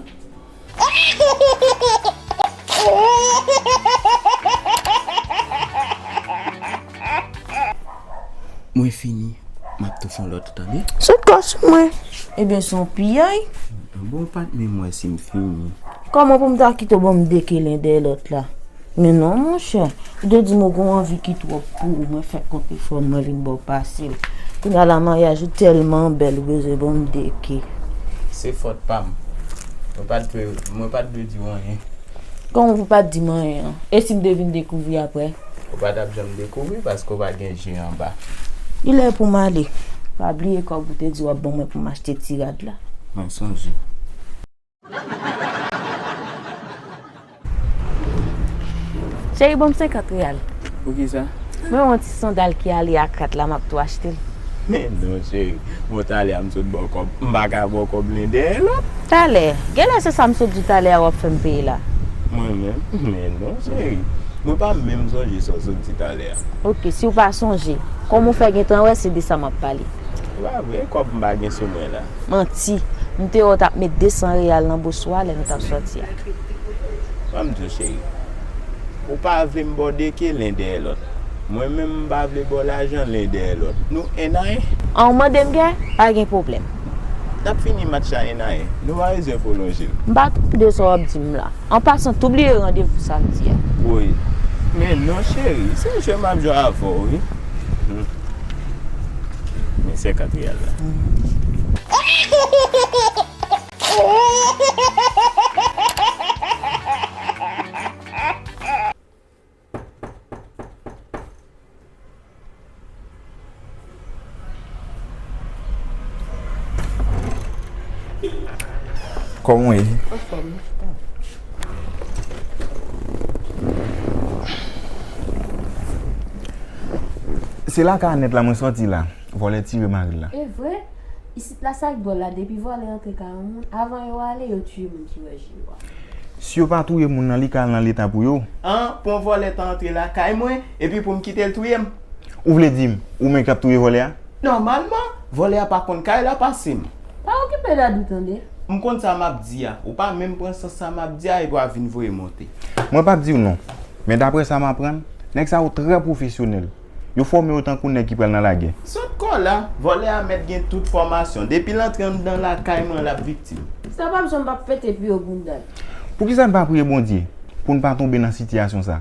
Mwen fini, m ap tou fè yon lòt, ou tande? Sot kò sou mwen. Ebyen, se yon piyay. Bon, ou pa t menm wè si m fini. Kòman pou m ta kite w ban m de ke len dèyè lòt la? Men non, monchè. Ou te di m ou gon anvi ki twòp pou ou, mwen fèk konte fò m, mwen vin ba w pase l. Kounye a la, maryaj ou tèlman bèl, ou bezwen ban m de ke. Se fòt pa m. Mwen pa t dwe, mwen pa t dwe di w anyen. Kòman pou pa t di m anyen an? E si m te vin dekouvri apre? Ou pa t ap janm dekouvri paske w pa gen je anba. Li lè pou m ale. Pa bliye kòb ou te di w ap ban mwen pou m achte ti rad la. Mwen sonje. Cheri, ban m senkant reyal. Poukisa? Mwen wè yon ti sandal ki ale a kat la, m ap tou achte l. Men non, cheri. Bon, talè a m sot ba w kòb. M pa ka ba w kòb len dèyè lòt. Talè. Genlè se sa m sot di w talè a w ap fè m peye la. Mwen menm? Men non, cheri. Mwen pa menm sonje sa w sot di talè a. Oke, si w pa sonje, kòman w fè gentan wè se de sa m ap pale? Se pa vre, kòb m pa gen sou mwen la. Manti. M te wè w t ap met de san reyal nan bous ou a lè nou t ap sòti a. Ban m di w, cheri. Ou pa vle m ba w de ke len dèyè lòt. Mwen menm, m pa vle ba w lajan len dèyè lòt. Nou en a en. An, ou mande m kè? Pa gen pwoblèm. N ap fini match la en a en. Nou pa bezwen pwolonje l. M pa tande sa w ap di m la. An pasan, tou bliye randevou samdi a. Woy. Men non, cheri, se jwe m ap jwe avè w, wi. Hmm. Men senkant riyal la. Kòman w ye? Anfòm. Se lakay Anèt la mwen sòti la. Vòlè tire mari l la. E vre? Isit la sa k dwòl la, depi vòlè antre kay yon moun, avan yo ale, yo tiye moun ki wè je yo a. Si yo pa touye moun nan, li ka al nan leta pou yo. An, pou yon vòlè ta antre lakay mwen, epi pou m kite l touye m? Ou vle di m, ou menm k ap touye vòlè a? Nòmalman, vòlè a pa konn kay la pase m. Pa okipe Dadou tande. M konn sa m ap di a. Ou pa menm pran sans sa m ap di a epi w ap vin voye monte. Mwen p ap di w non. Men daprè sa m aprann, nèg sa yo trè pwofesyonèl. Yo fòme yo tankou nèg ki pral nan lagè. Sot kò la, vòlè a mèt gen tout fòmasyon. Depi l antre anndan lakay mwen, l ap viktim. Sa p ap janm p ap pete pi yo bounda l. Poukisa n pa priye Bondye pou n pa tonbe nan sitiyasyon sa?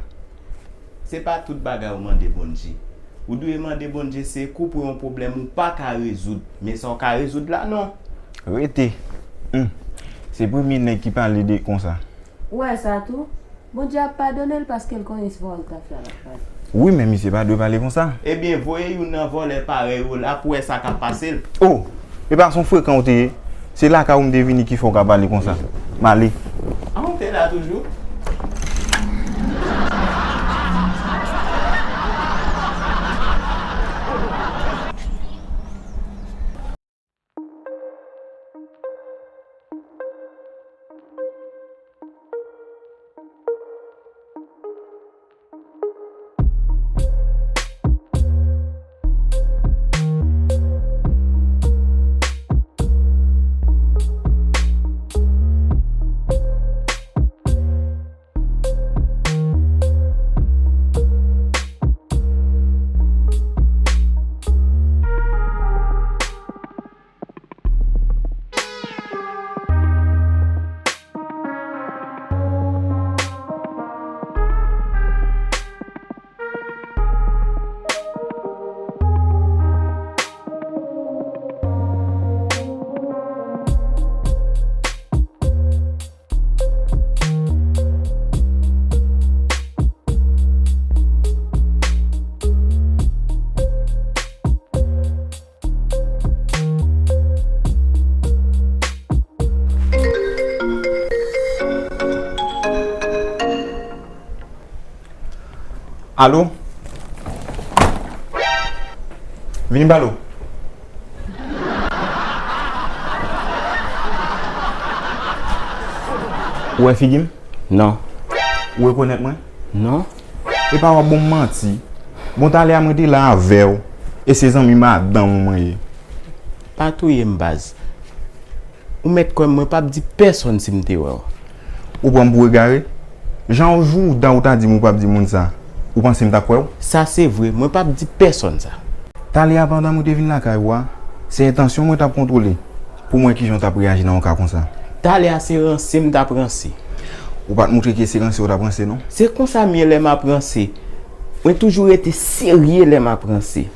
Se pa tout bagay ou mande Bondye. Ou dwe mande Bondye sekou pou yon pwoblèm ou pa ka rezoud. Men sa w ka rezoud la, non. Rete. Hum. Se premye nèg ki pale de konsa. Ou wè sa tou? Bondye ap padone l paske l konnen se pawòl tafya l ap pale. Wi, men misye pa dwe pale konsa. Ebyen, voye youn nan vòlè parèy ou la pou wè sa k ap pase l. O! Epa se yon frekan ou te ye? Se lakay ou m te vini ki fè w ka pale konsa. M ale. An, ou te la toujou? Alo? Vini pale w. Ou wè figi m? Non. Ou rekonèt mwen? Non. Epa w ap ban m manti. Bon, talè a mwen te la avè w. E se zanmi madanm ou mwen ye. Pa touye m, baz. Ou mèt kwè m, mwen p ap di pèsonn si m te wè w. Ou pran m pou egare? Jan w jouda ou ta di m ou p ap di moun sa, ou panse m t ap kwè w? Sa se vre, mwen p ap di pèsonn sa. Talè a pandan mwen te vin lakay ou a, se entansyon mwen t ap kontwole pou m wè kijan w t ap reyaji nan yon ka konsa. Talè a se ranse m t ap ranse. Ou pa t moutre ke se ranse w t ap ranse non. Se konsa m ye lè m ap ranse. Mwen toujou rete serye lè m ap ranse.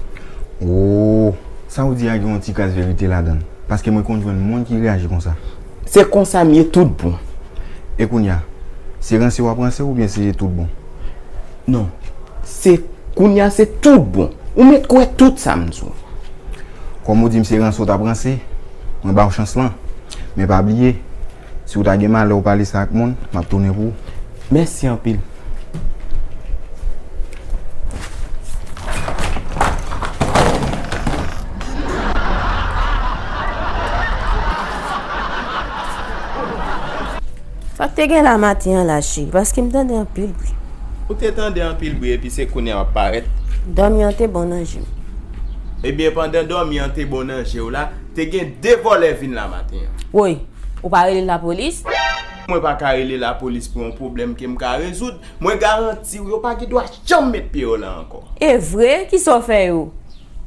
O, sa w di a gen yon ti kras verite ladan l, paske mwen konn jwenn moun ki reyaji konsa. Se konsa m ye tout bon. E kounye a, se ranse w ap ranse oubyen se tout bon? Non, se kounye a se tout bon. Ou mèt kwè tout sa m di w. Kòm ou di m se ranse w t ap ranse, mwen ba w chans lan. Men pa bliye, si w ta gen malè w pale sa ak moun, m ap tounen pou ou. Mèsi anpil. Sa k te gen la maten an la, cheri, paske m tande anpil bri. Ou te tande anpil bri epi se kounye a w ap parèt? Dòmi an te bon nan je m. Ebyen, pandan dòmi an te bon nan je w la, te gen de vòlè vin la maten an. Woy, ou pa rele lapolis? Mwen pa ka rele lapolis pou yon pwoblèm ke m ka rezoud. Mwen garanti w, yo pa gen dwa janm met pye yo la ankò. E vre? Kisa w fè yo?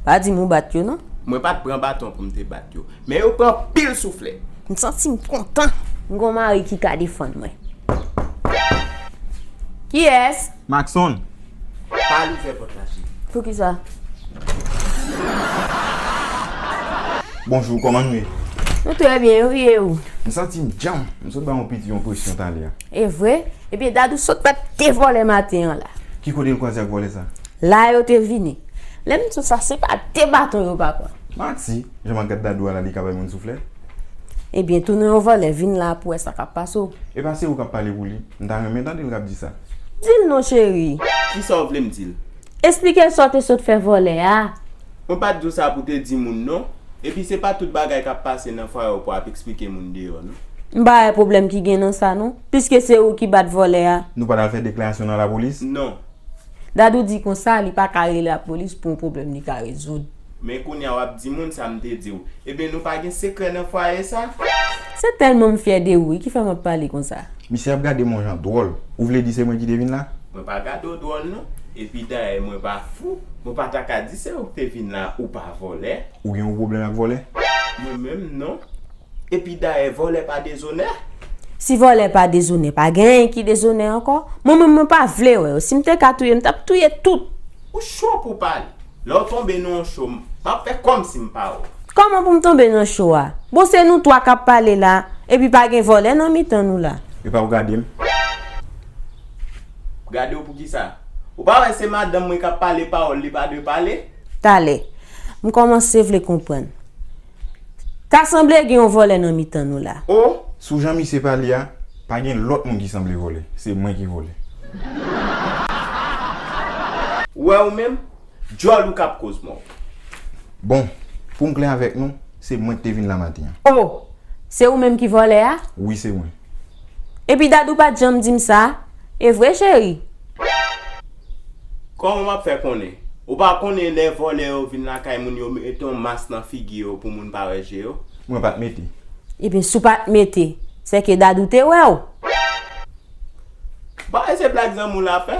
Pa di m ou bat yo, non. Mwen pa t pran baton pou m te bat yo. Men yo pran pil souflèt. M santi m kontan. M gon mari ki ka defann mwen. Kiyès? Maxon. Pa al ouvè pòt la, cheri. Poukisa? Bonjou, kòman nou ye? Nou trè byen, wi, e ou? M santi m djanm. M sot bay yon piti yon presyon talè a. E vre? Ebyen, Dadou sot bat de vòlè maten an la. Ki kote l kwaze ak vòlè sa? La yo te vini. Lè m di w sa, se pa de baton yo pa pran. Manti, jan m ap gad Dadou a la, li ka bay moun souflèt. Ebyen, tounen yon vòlè, vin la pou wè sa k ap pase w. E pa se ou k ap pale pou li. M ta renmen tande l k ap di sa. Di l non, cheri. Kisa w vle m di l? Esplike l sa w te sot fè vòlè a. Mwen pa t di w sa pou te di moun non. Epi se pa tout bagay k ap pase nan fwaye w pou ap eksplike moun deyò non. M pa wè pwoblèm ki gen nan sa non, piske se ou ki bat vòlè a. Nou pa t al fè deklarasyon nan lapolis? Non. Dadou di konsa, li pa ka rele lapolis pou yon pwoblèm li ka rezoud. Men kounye a w ap di moun sa m te di w. Ebyen, nou pa gen sekrè nan fwaye sa? Se tèlman m fyè de ou wi ki fè m ap pale konsa. Misye ap gade m yon jan dwòl. Ou vle di se mwen ki te vin la? Mwen pa gade w dwòl non. Epi dayè mwen pa fou. Mwen pa ta ka di se ou k te vin la ou pa vòlè. Ou gen yon pwoblèm ak vòlè? Mwen menm non. Epi dayè vòlè pa dezonè. Si vòlè pa dezonè, pa gen anyen ki dezonè ankò. Mwen menm mwen pa vle wè yo. Si m te ka touye, m t ap touye tout. Ou cho pou pale. Lè w tonbe nan yon cho, m ap fè kòmsi m pa wè w. Kòman pou m tonbe nan cho a? Bon, se nou twa k ap pale la, epi pa gen vòlè nan mitan nou la. Epa ou gade m. Gade w poukisa? Ou pa wè se madanm mwen k ap pale pawòl li pa dwe pale? Talè. M kòmanse vle konprann. Ta sanble gen yon vòlè nan mitan nou la. O! Sou jan misye pale a, pa gen lòt moun ki sanble vòlè. Se mwen ki vòlè. Ou wè ou menm? Djòl ou k ap koz mò. Bon, pou m klè avèk nou, se mwen ki te vin la maten an. O! Se ou menm ki vòlè a? Wi, se mwen. Epi Dadou pa t janm di m sa. E vre, cheri? Kòman m ap fè konnen? Ou pa konnen lè vòlè yo vin lakay moun yo mete yon mas nan figi yo pou moun pa wè je yo? Mwen pa t mete. Ebyen, si w pa t mete, sèke Dadou te wè w. Ou pa wè se blag zanmi w la fè?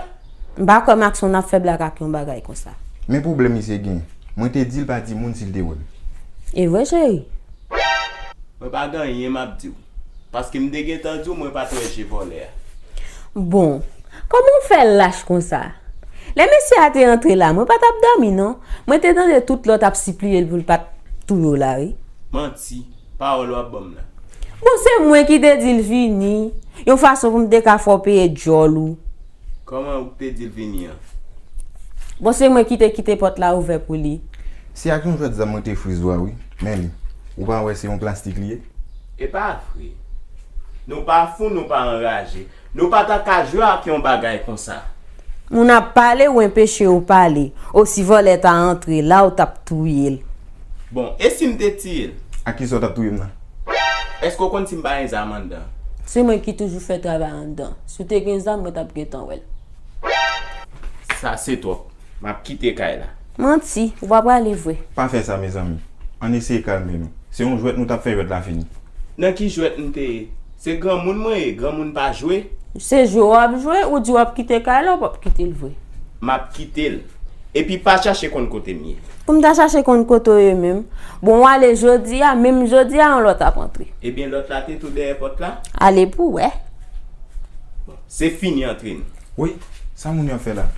M pa kwè Maxon ap fè blag ak yon bagay konsa. Men pwoblèm misye gen. Mwen te di l pa di moun si l te wè m. E vre, cheri? Mwen pa gen anyen m ap di w. Paske m te gentan di w mwen pa t wè je vòlè a. Bon, kòman w fè lach konsa? Lè mesye a te antre la, mwen pa t ap dòmi non. Mwen te tande tout lè w t ap sipliye l pou l pa t touye w la, wi. Manti. Pawòl w ap ban m la. Bon, se mwen ki te di l vini. Yon fason pou m te ka fè w peye djòl ou. Kòman ou te di l vini an? Bon, se mwen ki te kite pòt la ouvè pou li. Se ak yon jwèt zam mwen te friz ou a wi. Men li. Ou pa wè se yon plastik li ye? E pa vre. Nou pa fou, nou pa anraje. Nou pa ta ka jwe ak yon bagay konsa. Moun ap pale, ou enpeche yo pale. O si vòlè ta antre la, ou t ap touye l. Bon, e si m te tiye l? Ak kisa w t ap touye m nan? Èske w konn si m pa gen zam anndan? Se mwen ki toujou fè travay anndan. Si w te gen zam, mwen t ap gentan wè l. Sa se twòp. M ap kite kay la. Manti, ou pa prale vre. Pa fè sa, mezanmi. Ann eseye kalme nou. Se yon jwèt nou t ap fè, jwèt la fini. Nan ki jwèt m te ye? Se granmoun mwen ye, granmoun pa jwe. Se jwe w ap jwe, ou di w ap kite kay la, ou p ap kite l vre. M ap kite l. Epi pa chache konn kote m ye. Pou m ta chache konn kote w ye menm? Bon, w ale jodi a, menm jodi a, yon lòt ap antre. Ebyen, lòt la te tou dèyè pòt la? Ale pou w wè. Bon, se fini antre n. Woy, sa moun yo ap fè la?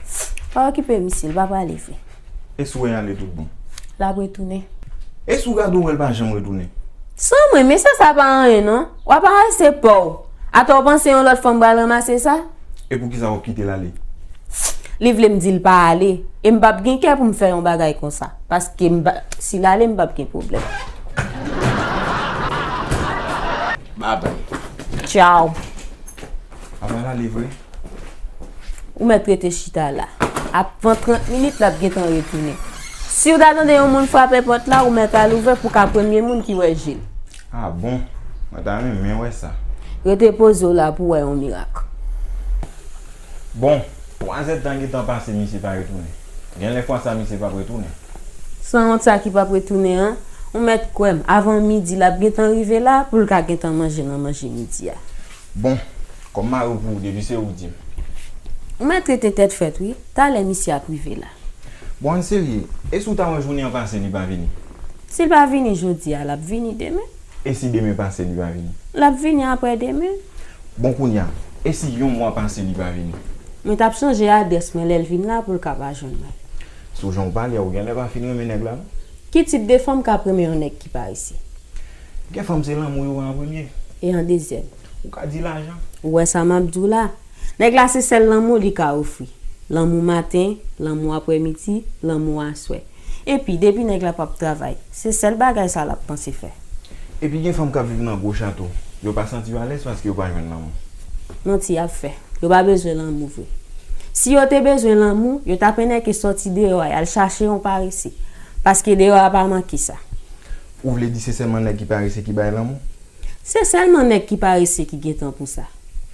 Pa okipe misye, l pa prale vre. E si w wè y ale tout bon? L ap retounen. E si w gade w wè l pa janm retounen? San mwen, mesye sa pa anyen non. W ap arese pa w. Atò w panse yon lòt fanm pral ranmase sa? E poukisa w ap kite l ale? Li vle m di l pa ale. E m p ap gen kè pou m fè yon bagay konsa. Paske m pa, si l ale, m p ap gen pwoblèm. Babay. Tchaw. Apa l ale vre? Ou mèt rete chita la. Avan trant minit, l ap gentan retounen. Si w ta tande yon moun frape pòt la, ou mèt al ouvè pou w ka premye moun ki wè je l. A bon? Mwen ta renmen wè sa. Rete poze w la pou w wè yon mirak. Bon, twa zèdtan gentan pase, misye pa retounen. Genlè fwa sa misye p ap retounen. Sanwont sa ki p ap retounen an, ou mèt kwè m, avan midi l ap gentan rive la pou l ka gentan manje nan manje midi a. Bon, kòm mari w pou ou, depi se ou, di m. Ou mèt rete tèt frèt wi, talè misye ap rive la. Bon, ann serye, e si w ta wè jounen an pase li pa vini? Si l pa vini jodi a, l ap vini demen. E si demen pase li pa vini? L ap vini aprè demen. Bon, kounye a, e si yon mwa pase li pa vini? Mwen t ap chanje adrès mwen lè l vin la pou l ka pa jwenn mwen. Sou jan w pale a, ou genlè pa fin renmen nèg la non. Ki tip de fanm k ap renmen yon nèg ki parese? Gen fanm se lanmou yo wè an premye. E an dezyèm? Ou ka di lajan. Ou wè sa m ap di w la? Nèg la se sèl lanmou li ka ofri. Lanmou maten, lanmou aprèmidi, lanmou aswè. Epi, depi nèg la p ap travay, se sèl bagay sa l ap panse fè. Epi gen fanm k ap viv nan gwo chato, yo pa santi yo alèz paske yo pa jwenn lanmou. Manti y ap fè. Yo pa bezwen lanmou vre. Si yo te bezwen lanmou, yo t ap enèke sòti deyò a y al chache yon parese. Paske deyò a pa manke sa. Ou vle di se sèlman nèg ki parese ki bay lanmou? Se sèlman nèg ki parese ki gen tan pou sa.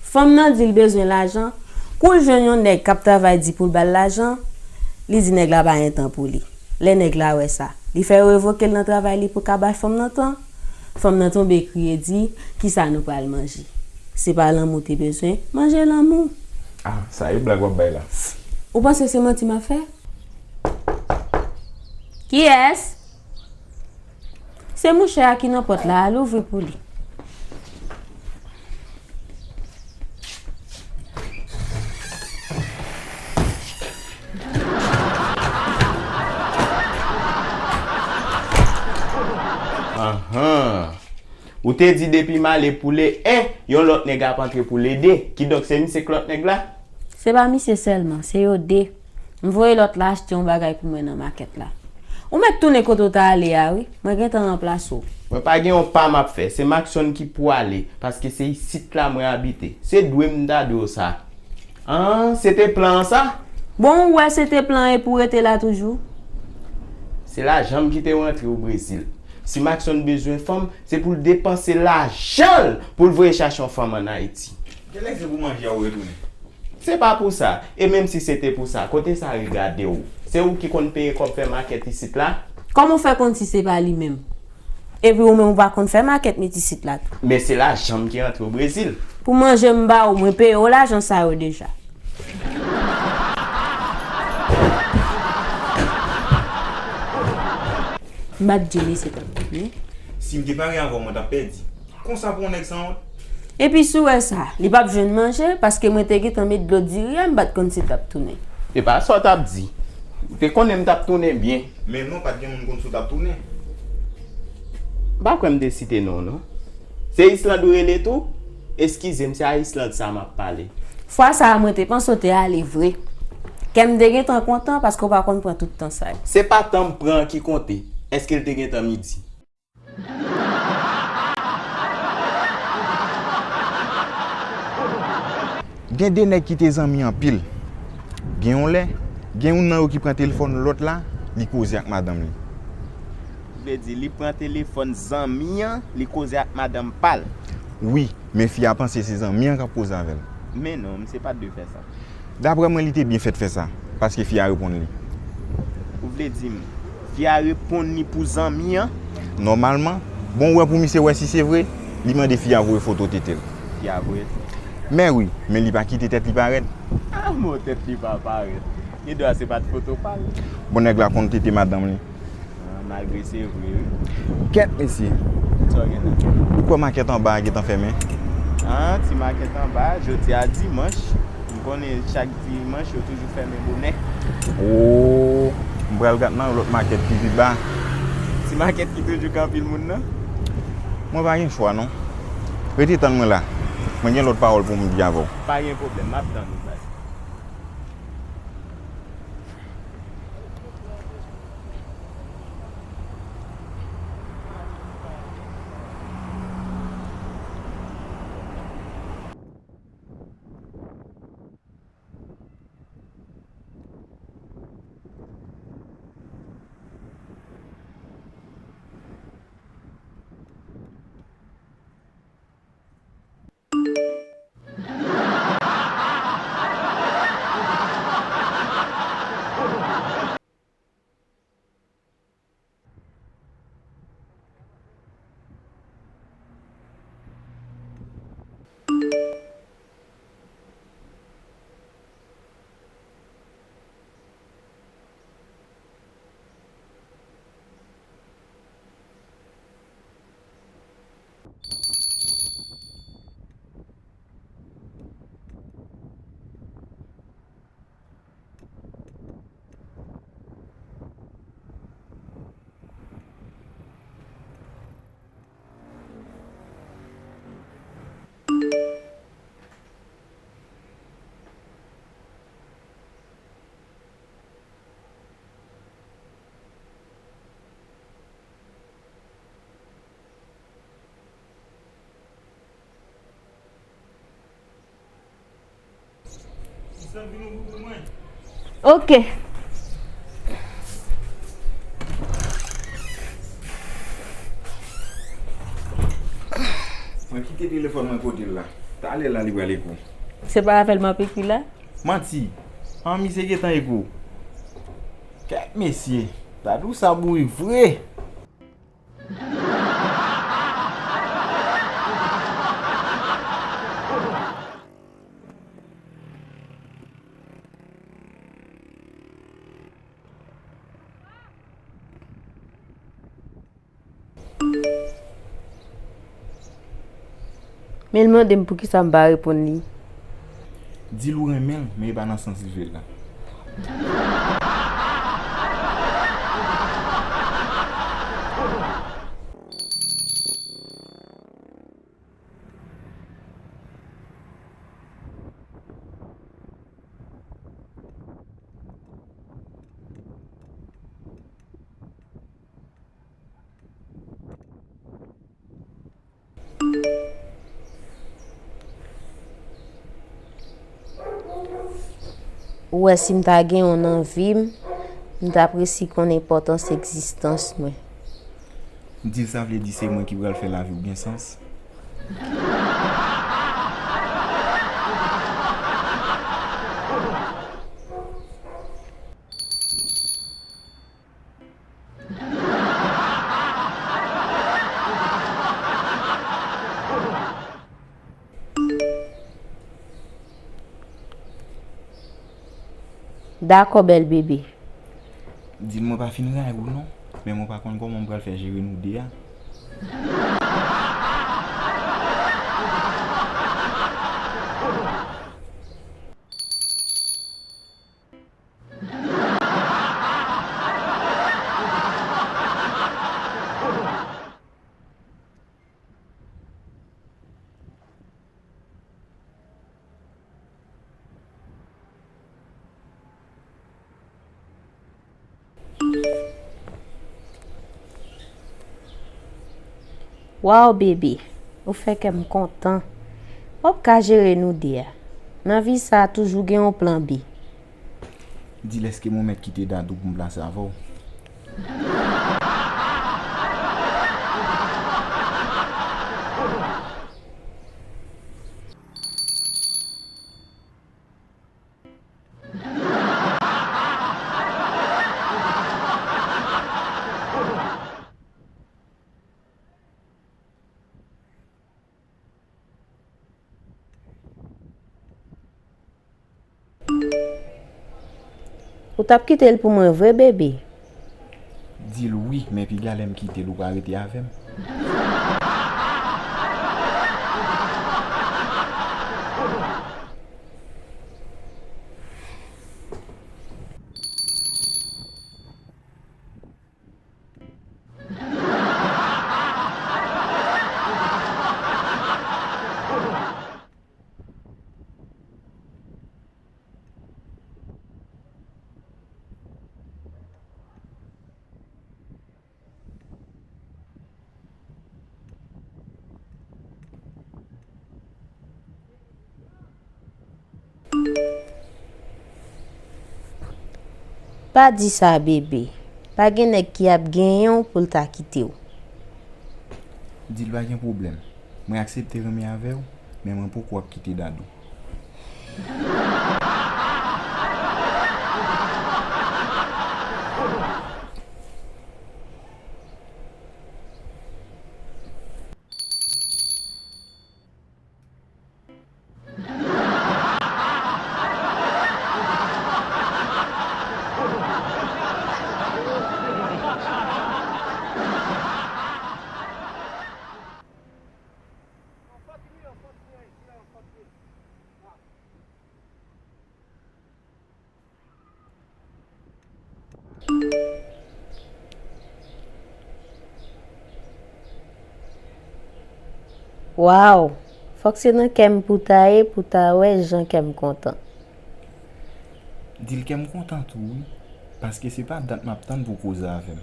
Fanm nan di l bezwen lajan, kou l jwenn yon nèg k ap travay di pou l ba l lajan, li di nèg la pa gen tan pou li. Lè nèg la wè sa, li fè yo revoke l nan travay li pou ka bay fanm nan tan. Fanm nan tonbe kriye di, kisa nou pral manje? Se pa lanmou te bezwen, manje lanmou. Ah, sa e blag w ap bay la. Ou panse se manti m ap fè? Kiyès? Se mouche a ki nan pòt la, al ouvri pou li. Anhan. Ou te di depi m ale pou le en, yon lòt nèg ap antre pou le de. Kidonk se misye k lòt nèg la? Se pa misye sèlman, se yo de. M voye lòt la achte yon bagay pou mwen nan makèt la. Ou mèt tounen kote w ta ale a wi, mwen gentan ranplase w. Mwen pa gen yon pa m ap fè, se Maxon ki pou ale, paske se isit la mwen abite. Se dwe m ta di w sa. An, se te plan an sa? Bon, ou wè se te plan an epi w rete la toujou? Se lajan m kite w antre o Brezil. Si Maxon bezwen fanm, se pou l depanse lajan l pou l voye chache yon fanm ann Ayiti. Genlè se pou manje a ou retounen. Se pa pou sa. E menm si se te pou sa, kote sa regade w? Se ou ki konn peye kòb fè makèt isit la? Kòman w fè konn si se pa li menm? Epi ou menm ou pa konn fè makèt met isit la tou. Men se lajan m ki rantre o Brezil. Pou manje m ba ou, mwen peye w lajan sa yo deja. M pa t di w mesye t ap tounen. Si m te pare avè w, mwen t ap pèdi. Konsa pou yon nèg sanwont? Epi si w wè sa, li p ap jwenn manje, paske mwen te gentan met dlo diri a, m pa t konn si l t ap tounen. E pa sa w t ap di. Ou te konnen m t ap tounen byen. Men non, pa t gen moun konn si w t ap tounen. M pa kwè m te site non w, non. Se Islande ou rele tou? Eskize m, se a Islande sa m ap pale. Fwa sa a, mwen te panse w te ale vre. Kè m te gentan kontan, paske w pa konn pran tout tan sa yo. Se pa tan m pran an ki konte. Èske l te gentan midi? Gen de nèg ki te zanmi anpil. Gen yon lè, gen youn nan yo ki pran telefòn lòt la, li koze ak madanm li. Vle di, li pran telefòn zanmi an, li koze ak madanm pa l. Wi, men fi a panse se zanmi an k ap koze avè l. Men non, misye pa t dwe fè sa. Daprè mwen, li te byen fèt fè sa, paske fi a reponn li. Ou vle di m, fi a reponn li pou zanmi an? Nòmalman, bon, ou wè pou misye wè si se vre, li mande fi a voye foto tete l. Fi a voye? Men wi, men li pa kite tèt li parèt. Ah, mo tèt li pa parèt. Li dwa se pa t foto pa l. Bon, nèg la konn tete madanm li. Ah, malgre se vre, wi. Kèt, mesye. Sa w gen la? Ou kwè makèt anba a gentan fèmen? Ah, ti makèt anba a, jodi a dimanch. M konnen chak dimanch, yo toujou fèmen bonè. Oh, m pral gad nan yon lòt makèt ki pi ba. Ti makèt ki toujou gen anpil moun nan? Mwen pa gen chwa, non. Rete tann mwen la. Mwen gen lòt pawòl pou m di avè w. Pa gen pwoblèm, m ap tann ou, baz. San vin ouvri pou mwen. Ok. Mwen kite telefòn mwen kote l la. Talè la li pral eko. Se pa avè l m ap ekri la? Manti. An misye gentan eko. Kèt mesye. Dadou sa bourik vre. Men l mande m poukisa m pa reponn li. Di l ou renmen l, men e pa nan sans li vle l la. Ou wè, si m ta gen w nan vi m, m t ap resi konn enpòtans egzistans mwen. Di l sa vle di se mwen ki pral fè lavi w gen sans. Dakò, bèl bebe. Di l mwen pa fin ray ou non, men mwen pa konn kòman m pral fè jere nou de a. Waw, bebe, ou fè kè m kontan. W ap ka jere nou de a. Nan vi sa a, toujou gen yon plan B. Di l èske mwen mèt kite Dadou pou m plase avè w? Ou t ap kite l pou mwen vre, bebe? Di l wi, men piga lè m kite l, ou pa rete avè m. Pa di sa, bebe. Pa gen nèg ki ap genyen w pou l ta kite w. Di l pa gen pwoblèm. Mwen aksepte renmen avè w, men mwen poko ap kite Dadou. Waw! Fòk se nan kè m pou ta ye, pou ta wè jan kè m kontan. Di l kè m kontan tou wi, paske se pa dat m ap tann pou koze avè m.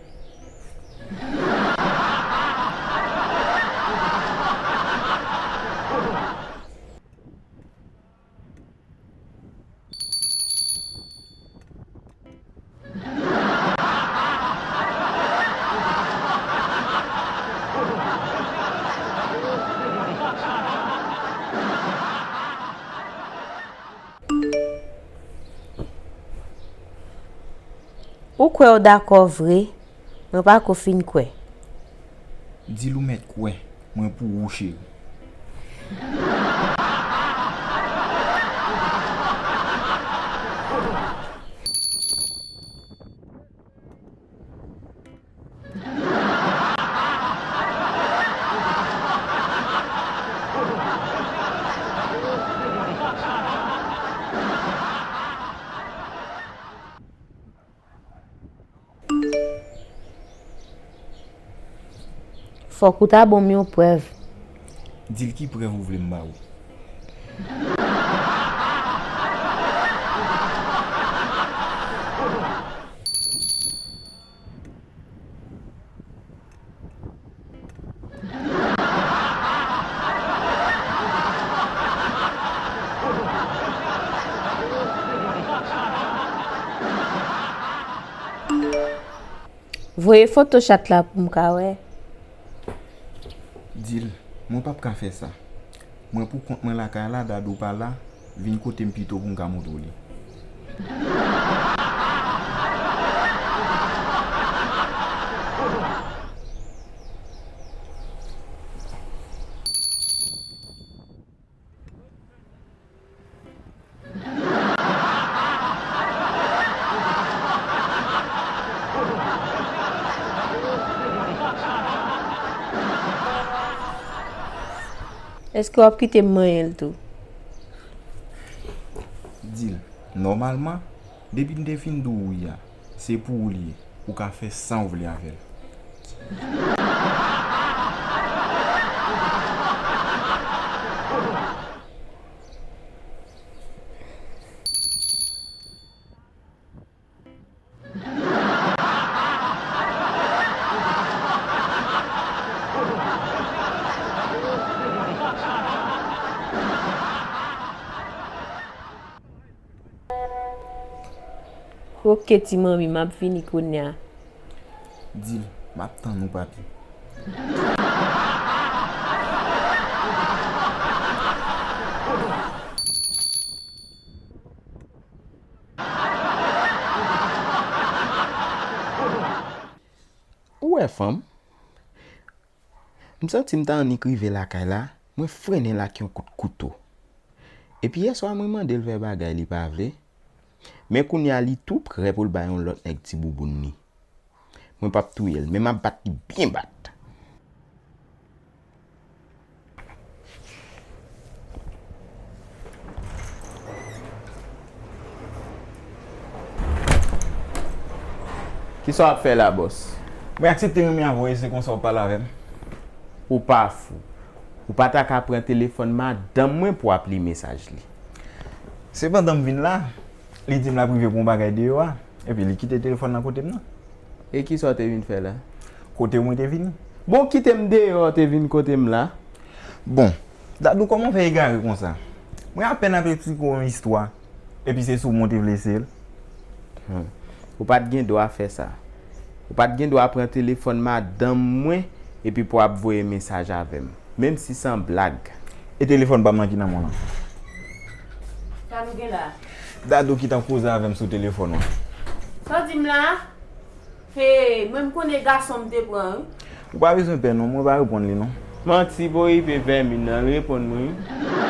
Ou kwè w dakò vre? Mwen pa ko fin kwè. Di l ou mèt kwè, mwen pou ou, cheri. Fòk ou ta ban m yon prèv. Di l ki prèv ou vle m ba ou. Voye foto chat la pou m ka wè. Di l, mwen p ap ka fè sa. Mwen pou kont mwen lakay la, Dadou pa la, vin kote m pito pou m ka montre w li. Èske w ap kite m manyen l tou? Di l, nòmalman, depi m te fin di w wi a, se pou ou li ye. Ou ka fè sa w vle avè l. Oke, ti manmi, m ap vini kounye a. Di l, m ap tann ou, papi. Ou wè, fanm? M santi m ta annik rive lakay la, mwen frennen l ak yon kout kouto. Epi yèswa mwen mande l fè bagay li pa vle. Men kounye a li tou prè pou l bay yon lòt nèg ti bouboun li. Mwen p ap touye l, men m ap bat li byen bat. Kisa w ap fè la, bòs? Mwen aksepte renmen avè w e se konsa w pale avè m. Ou pa fou. Ou pa ta ka pran telefòn madanm mwen pou w ap li mesaj li. Se pandan m vin la, li di m l ap rive pou yon bagay deyò a, epi li kite telefòn nan kote m nan. E kisa w te vin fè la? Kote w mwen te vini. Bon, kite m deyò, w te vin kote m la. Bon, Dadou, kòman w fè egare konsa? Mwen apèn ap eksplike w yon istwa, epi se sou mwen w te vle eseye l. Hmm. Ou pa t gen dwa fè sa. Ou pa t gen dwa pran telefòn madanm mwen epi pou w ap voye mesaj avè m, menm si se an blag. E telefòn pa m nan ki nan men w lan? Sa nou gen la? Dadou ki t ap koze avè m sou telefòn ou. Sa w di m la? Hey, mwen m konnen gason m te pran, wi. Ou pa bezwen pè non, mwen pa reponn li non. Manti, pou ipe vèmin nan, l reponn mwen, wi.